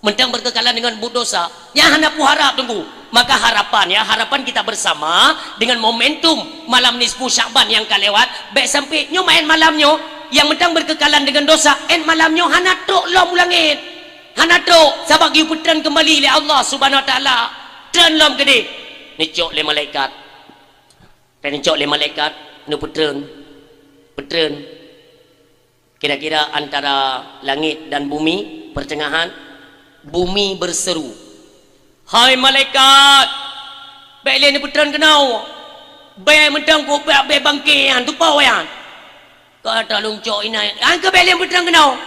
Mantong berkekalan dengan buet dosa, nyan hana peue harab teungku. Maka harapan, ya, harapan kita bersama dengan momentum malam nisfu Syakban nyang ka lewat, bék sampai nyoe maén malam nyoe, nyang mantong berkekalan dengan dosa, én malam nyoe hana trok lom u langét. Hana trok, sabab geupeutrön keumbali lé Allah Subhanahu Wa Taala. Trön lom keudeh. Neucok lé malaikat. Neucok lé malaikat, neupeutrön. Peutrön. Kira-kira antara langit dan bumi, pertengahan, bumi berseru, "Hai malaikat, bèk lé neupeutrön keunoe! Bèe mantong keu bèe bangke nyan, tupo nyan!" Ka taleueng cok inan, "An keu bèe lé neupeutrön keunoe!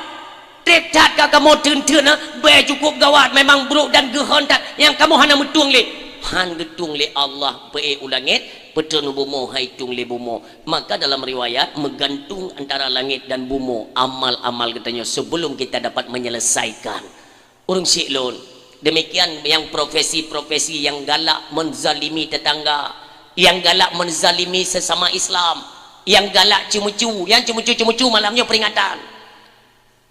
Trép that ka kamoe theun-theun, bèe cukup gawat, memang brôk dan geuhon that, nyang kamoe hana meutueng lé." Han geutueng lé Allah, peuék u langét, peutrön u bumoe, han itueng lé bumoe. Maka dalam riwayat, meugantung antara langét dan bumoe amal-amal geutanyoe sebelum kita dapat menyelesaikan. Ureuëng syik lôn, demikian yang profesi-profesi yang galak menzalimi tetangga, yang galak menzalimi sesama Islam, yang galak ceumucu, nyang ceumucu-ceumucu malam nyoe peringatan.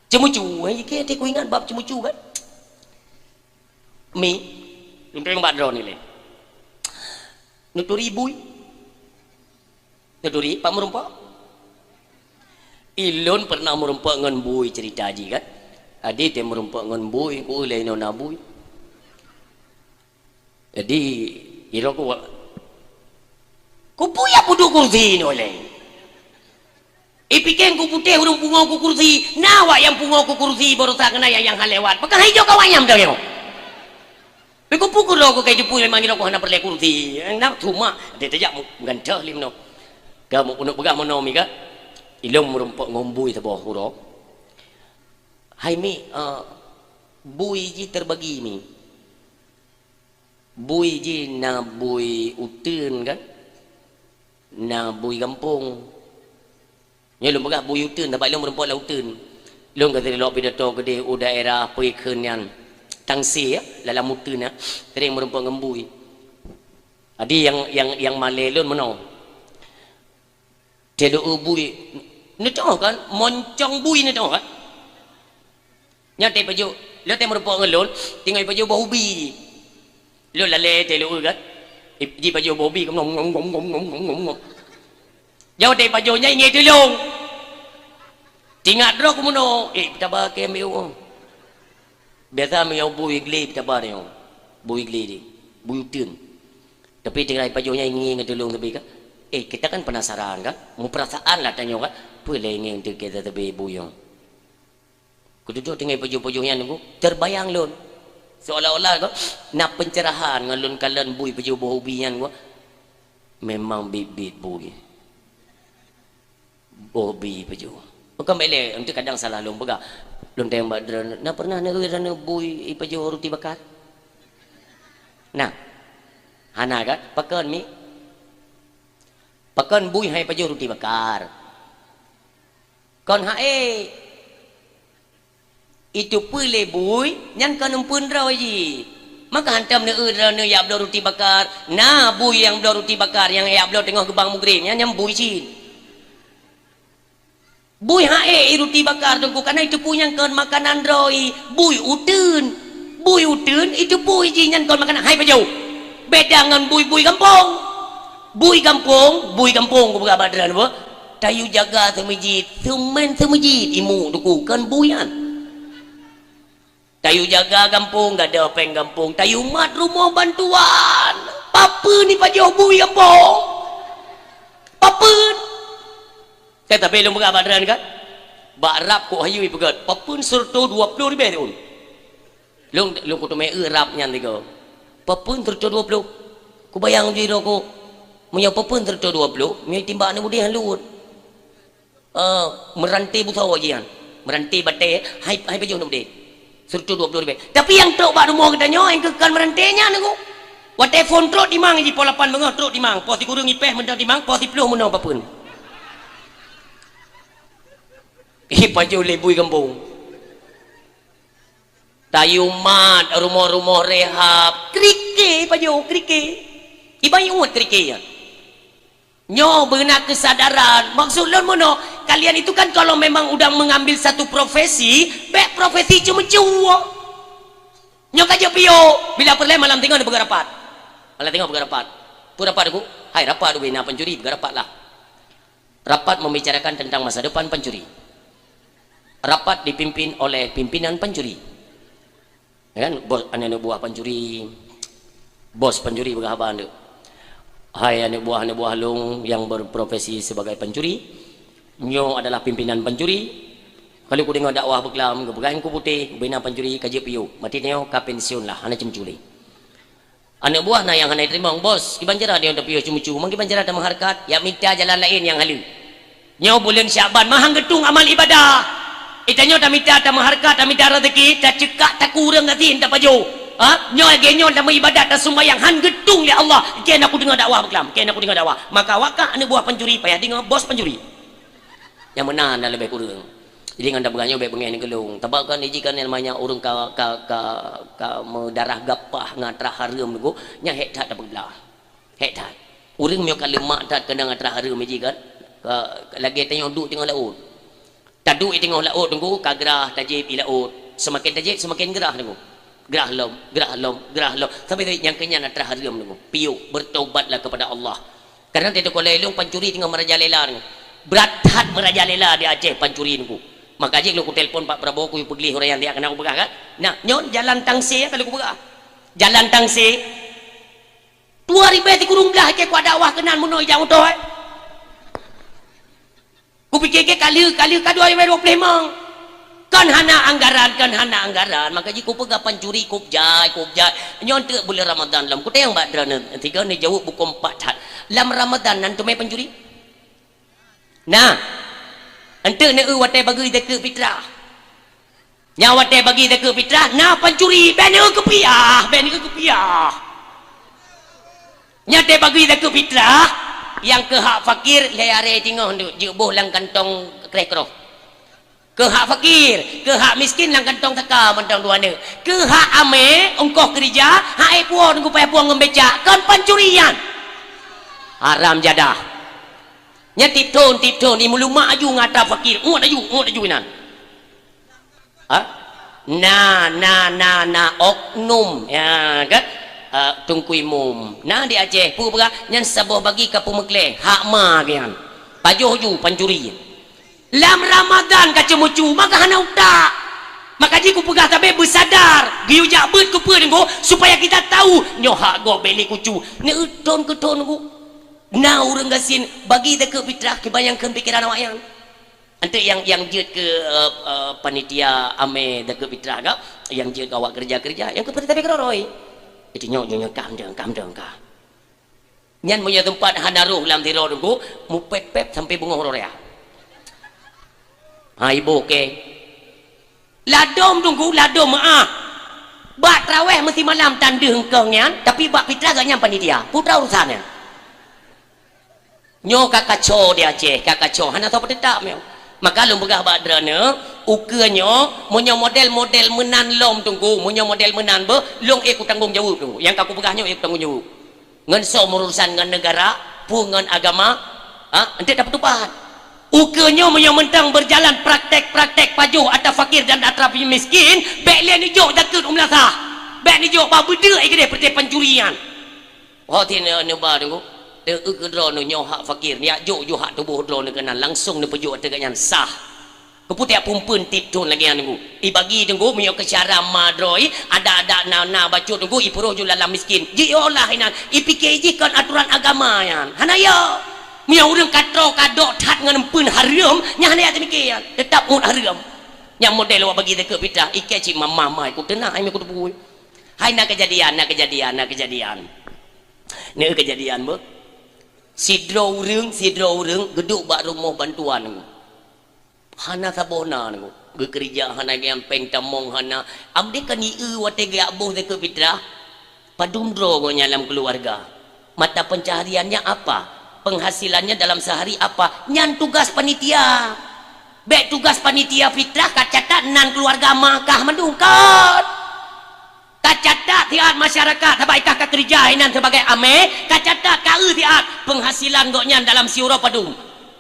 Ceumucu, eh, keu, keu ingat bab ceumucu kan? Mi, lôn tueng bak droeneuh lé. Neuturi bui. Neuturi, pat meurumpok? Ilôn pernah meurumpok ngon bui cerita jih kan. Adi teuh meurumpok ngon bui, ku lé inoe na bui. Jadi, iro ku, ku bui ya peuduek kursi inoe lé. Ipike ku putéh ureuëng pungo ku kursi, na awak nyang pungo ku kursi baroesa keunan nyang, nyang han lewat. Pakon han ijok keu awak nyan meutanyoe? Pih ku pukul droe ku kai jipui memang droe ku hana peureulée kursi. Nyang na cuma, dia tajak mu-, meugantoh lé meunoe. Ka mu-, meupeugah meunoe mi ka, ilôn meurumpok ngon bui saboh uroe. Hai mi, eh, bui jih terbagi mi. Bui jih na bui uteuen kan? Na bui gampông. Nyoe lôn peugah bui uteuen, sabab lôn meurumpok lam uteuen. Lôn ka sering lok pidato keudeh u daerah peue kheun nyan, Tangse, ya, lam uteuen, ya. Sering meurumpok ngon bui. Adi nyang, nyang, nyang malée lôn meunoe. Teuh lôn bui, neuteu'oh kan? Moncong bui neuteu'oh kan? Nyan teuh pajoh, lôn teuh meurumpok ngon lôn, teungoh pajoh boh ubi. Lôn lalée teuh lôn kan? Ip-, jipajoh boh ubi, ngom, ngom, ngom, ngom, ngom, ngom, ngom. Jauh dari pajoh nyan ingé tulông. Tingat droe ku meunoe, "Eh, peutaba keu M U." Biasa meunyoe bui glé peutaba nyoe. Bui glé di, bui uteuen. Tapi tinggai pajoh nyan ingé ngon tulông sabe kan? Eh, kita kan penasaran kan? Meupeurasaan lah tanyoe kan? Peue lé ingé ngon teuke sabe bui nyoe. Kududoe tinggai pajoh-pajoh nyan, ku, terbayang lôn. Seolah-olah, ku, na pencerahan ngon lôn kalon bui pajoh boh ubi nyan, ku. Memang bit-bit bui. Boh ubi pajoh. Bukan bèk lé, untuk kadang salah lôn peugah. Lôn tanyong bak droeneuh, na pernah neueu droeneuh bui ipajoh ruti bakar? Nah. Hana kan? Pakon mi? Pakon bui hai pajoh ruti bakar? Kon ha'e. Iteupeue lé bui, nyan kon eumpeuen droe jih. Maka hantom neueu droeneuh jak bloe ruti bakar. Na bui nyang bloe ruti bakar, nyang jak bloe teungoh geubang mugreb, nyan, nyan bui cit. Bui ha'e i ruti bakar teungku, kana iteupeue nyan kon makanan droe, bui uteuen. Bui uteuen iteupeue jih nyan kon makanan hai pajoh. Beda ngon bui-bui gampông. Bui gampông, bui gampông kupeugah bak droeneuh, tayue jaga seumeujid, seumén seumeujid, imeum teungku, kon bui nyan. Tayue jaga gampông, gadôh péng gampông, tayue mat rumoh bantuan. Papeue neupajoh bui gampông? Papeue? Ka tapi lôn peugah bak droeneuh kan? Bak rab kok hayeu ipeugét, papeue sireutoh dua ploh ribèe siôn. Lôn, lôn kuteumé eu rab nyan tiga. Papeue sireutoh dua ploh? Kubayang jih droe ku. Meunyoe papeue sireutoh dua ploh, meunyoe timbak aneuk udeh han luwot. Eh, meuranté busoe jih nyan. Meuranté batèe, hai, hai pajoh aneuk udeh. Sireutoh dua ploh ribèe. Tapi nyang trok bak rumoh geutanyoe, nyang keu kon meuranté nyan, ku. Watèe phôn trok timang jih, poh lapan beungoh trok timang. Poh sikureueng ipèh meunoe timang, poh siploh meunoe papeue. Ipajoh lé bui gampông. Tayue mat rumoh-rumoh rehab, krike pajoh, krike. Iban uet krike nyan. Nyoe beuna keusadaran. Maksud lôn meunoe, kalian itu kan kalau memang udah mengambil satu profesi, bèk profesi ceumeucue. Nyoe ka jeuet piôh, bila peureulèe malam teungoh neupeugah rapat. Malam teungoh peugah rapat. Peue rapat, Teungku? Hai, rapat ubé na pancuri, peugah rapat lah. Rapat membicarakan tentang masa depan pancuri. Rapat dipimpin oleh pimpinan pancuri. Ya kan? Bos, aneuk buah pancuri. Bos pancuri peugah haba nyoe. Hai aneuk buah-aneuk buah lôn yang berprofesi sebagai pancuri, nyoe adalah pimpinan pancuri. Kalau kudeungoe dakwah beuklam, geupeugah Teungku Putéh, ubena pancuri ka jeuet piôh. Maté nyoe ka pensiun lah, hana ceumeucuri. Aneuk buah na nyang hana jiteurimong, "Bos, kiban cara nyoe tapiôh ceumeucue, mang kiban cara tameuhareukat?" Ya mita jalan laén nyang haleue. Nyoe buleuen Syakban, meuhang geutung amal ibadah. Ita nyoe tamita tameuhareukat, tamita raseuki, taceukak taku ureuëng gasien tapajoh. Ha? Nyoe lagée nyoe tameuibadat, tasumbayang, han geutung lé Allah. Keu na kudeungoe dakwah beuklam, keu na kudeungoe dakwah. Maka awak ka aneuk buah pancuri, payah deungoe bos pancuri. Nyang meunan na leubeh kureueng. Jadi ngon tapeugah nyoe bék beungéh neugeulong. Sabab kan iji kan nyang namanya ureuëng ka, ka, ka, ka meudarah gapah ngon atra hareuem nyoe, nyan hék that tapeugah. Hék that. Ureuëng meunyoe ka leumak that keunong atra hareuem iji kan, ka, lagée tanyoe duek teungoh laôt. Taduek teungoh laôt Teungku, ka grah tajieb i laôt. Seumaken tajieb, seumaken grah Teungku. Grah lom, grah lom, grah lom. Sampai nyang keunyan atra hareuem Teungku. Piôh, bertobatlah kepada Allah. Kadang teuka lé lôn pancuri teungoh meurajalela nyoe. Brat that meurajalela di Aceh pancuri nyoe. Maka jih lôn kutelepon Pak Prabowo, kuyue peugleh ureuëng nyang dia keunan kupeugah kan. Nah, nyoe jalan Tangse ya kalau kupeugah. Jalan Tangse. Dua ribèe sikureueng blah Aceh kuat dakwah keunan meunoe jak moto, eh. Kupike ke kali, kali ka dua ribèe dua puluh lima. Kan hana anggaran, kan hana anggaran. Maka jih kupeugah pancuri kop jai, kop jai. Nyoe teuk buleuen Ramadan lom. Kutanyong bak droeneuh, tiga neujaweueb bukon pat that. Lam Ramadan nan teumé pancuri? Nah. Enteuk neu watèe bagi zakeuet fitrah. Nyan watèe bagi zakeuet fitrah, na pancuri, bèk neu keupiah, bèk neu keupiah. Nyan watèe bagi zakeuet fitrah, nyang keu hak fakir lhèe aré teungoh neuk jeuet boh lam kantong kreh kroh. Keu hak fakir, keu hak miskin lam kantong saka mantong dua neuk. Keu hak amé, ongkoh keurija, hak éh puwoe ngon payah puwoe ngon becak, kon pancuri nyan. Haram jadah. Nyan tiep thon, tiep thon, imeulumak aju ngon atra fakir, uet aju, uet aju inan. Ha? Na, na, na, na oknum, ya kan? Ah, Teungku Imum. Na di Aceh, peue peugah, nyan saboh bagi ka peumeuklèe, hak ma geuh nyan. Pajoh ju, pancuri. Lam Ramadan ka ceumeucue, maka hana utak. Maka jih kupeugah sabe beusadar, geuyue jak beuet keupeue Teungku, supaya kita tahu, nyoe hak gob bèk lé kucue. Neuthon keu thon Teungku. Na ureuëng gasien bagi zakeuet fitrah, kiban nyang kheun pikeran awaknyan. Enteuk nyang, nyang jeuet keu, eh, eh, panitia amé zakeuet fitrah ka, nyang jeuet keu awak keureuja-keureuja, nyang keu panitia keuroi. Itu nyoe, nyoe, nyoe, kam dong, kam dong, ka. Nyan meunyoe teumpat hana roh lam sidroe Teungku, mupép-pép sampai beungoh uroe raya. Ha, iboh kèe. Ladôm Teungku, ladôm meu'ah. Bak traweh meusimalam tan deuh eungkông nyan, tapi bak fitrah geuh nyan panitia. Putra urusan nyan. Nyoe ka kaco di Aceh, ka kaco, hana soe peuteutap nyoe. Maka lôn peugah bak droeneuh, ukeue nyoe, meunyoe model-model meunan lom Teungku, meunyoe model meunan beuh, lôn ék kutanggong jaweueb Teungku. Nyang ka kupeugah nyoe ék kutanggong jaweueb. Ngon soe meurusan ngon neugara, peue ngon agama, ha, enteuk tapeutupat. Ukeue nyoe meunyoe mantong beujalan praktek-praktek pajoh atra fakir dan atra miskin, bèk lé neujok zakeuet u meulasah. Bèk neujok bak beudeuk i keudeh peureté pancuri nyan. Ho ti neu-, neuba Teungku, teu-eu keu droeneuh nyoe hak fakir, neujak jok ju hak tuboh droeneuh keunan, langsong neupeujok ateueh gobnyan sah. Keupeue tajak pumpeuen tiep thon lagèe nyan Teungku? Ibagi Teungku, meunyoe keu syara ma droe, adak-adak na, na bacut Teungku, ipeurôh ju lam miskin. Jioh lah inan, ipike jih kon aturan agama nyan. Hana yo. Meunyoe ureuëng ka troe ka dok that ngon eumpeuen hareuem, nyan hana jak teumike nyan. Teutap ngon hareuem. Nyang model awak bagi zakeuet fitrah, ikei cit mamah-mah, ku teunang ai meu kuteupue. Hai na keujadian, na keujadian, na keujadian. Na keujadian beuh. Sidroe ureuëng, sidroe ureuëng geuduek bak rumoh bantuan. Hana saboh na, geukeurija hana, geuyampéng tamong hana. Am deh kan i-eu watèe geujak boh zakeuet fitrah? Padum droe gobnyan lam keuluwarga? Mata pencahariannya apa? Penghasilannya dalam sehari apa? Nyan tugas panitia. Bèk tugas panitia fitrah ka catat nan keuluwarga ma kah mandum, kon. Kacatat siat masyarakat, sabab ikah ka keurija inan sibagai amé, kacatat ka eu siat penghasilan gobnyan dalam siuroe padum.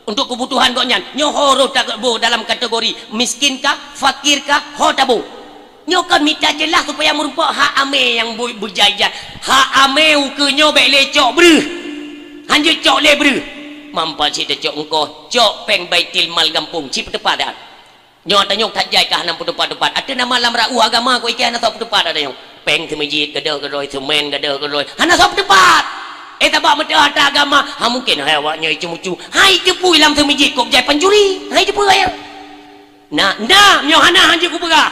Untuk keubutuhan gobnyan, nyoe ho rôh taboh dalam kategori miskin kah, fakir kah, ho taboh. Nyoe kon mita jeulaih supaya meurumpok hak amé nyang bu-, beujai-jai. Hak amé ukeue nyoe bèk lé cok breuh. Hanjeuet cok lé breuh. Mampat cit tacok eungkoh, cok péng baitil mal gampông, cit peuteupat that. Nyoe tanyoe that jai ka hana peutupat-tupat. Ateueh nama lam ra'uh agama kok ikei hana soe peutupat ateueh nyoe. Péng seumeujid gadôh keudroe, seumén gadôh keudroe. Hana soe peutupat. Eh, tabak meutuah atra agama. Ha, mungken hai awak nyoe icu-mucu. Hai teupui lam seumeujid kok jai pancuri. Hai teupui ayah. Nah, nah, nyoe hana hanjeuet kupeugah.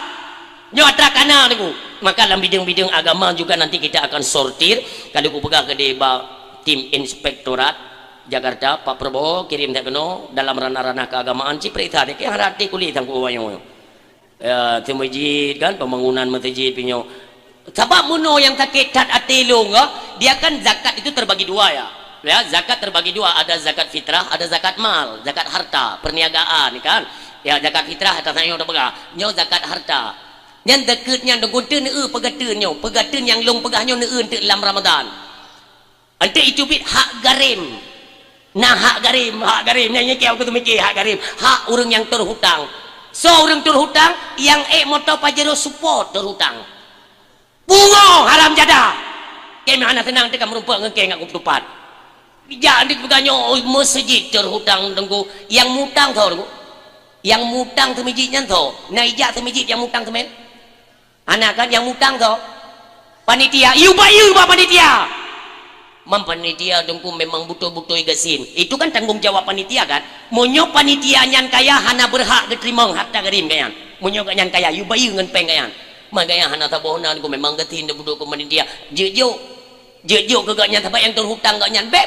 Nyoe atra kana Teungku. Maka lam bidang-bidang agama juga nanti kita akan sortir. Kalau kupeugah keudeh bak tim inspektorat Jakarta, Pak Prabowo kirim that keunoe dalam ranah-ranah keagamaan, ci peuriksa deh, keu hana até kulét sang kuwoe nyoe. Ya, teumeujid kan, pembangunan masjid pih nyoe. Sabab meunoe nyang sakét that até lôn, ya, dia kan zakat itu terbagi dua, ya. Ya, zakat terbagi dua, ada zakat fitrah, ada zakat mal, zakat harta, perniagaan, kan. Ya, zakat fitrah, atas nyoe tapeugah. Nyoe zakat harta. Nyan zakeuet nyan deuh gunteun neu peugateun nyoe, peugateun nyang lôn peugah nyoe neu enteuk lam Ramadan. Enteuk iteubiet hak garim. Nah, hak garim, hak garim. Nyan, nyan, keu aku teumikir hak garim. Hak ureuëng nyang terhutang. Soe ureuëng terhutang? Nyang ék moto Pajero Sport terhutang. Pungo haram jadah. Keu meuhana seunang teuka meurumpok ngon keu ngat kupeuteupat. Jak di peugah nyoe, oh, masjid terhutang Teungku. Nyang mutang soe Teungku? Nyang mutang teumeujid nyan soe? Na ijak teumeujid nyang mutang teumé? Hana kan nyang mutang soe? Panitia. Yue bayeue bak panitia. Mam panitia Teungku memang beutôi-beutôi gasien. Itu kan tanggung jawab panitia kan? Meunyoe panitia nyan kaya hana berhak geuteurimong harta garim gobnyan. Meunyoe gobnyan kaya, yue bayeue ngon péng gobnyan. Maka nyang hana saboh na Teungku memang gasien deuh peuduek keu panitia. Jeuet jok. Jeuet jok keu gobnyan sabab nyang terhutang gobnyan. Bék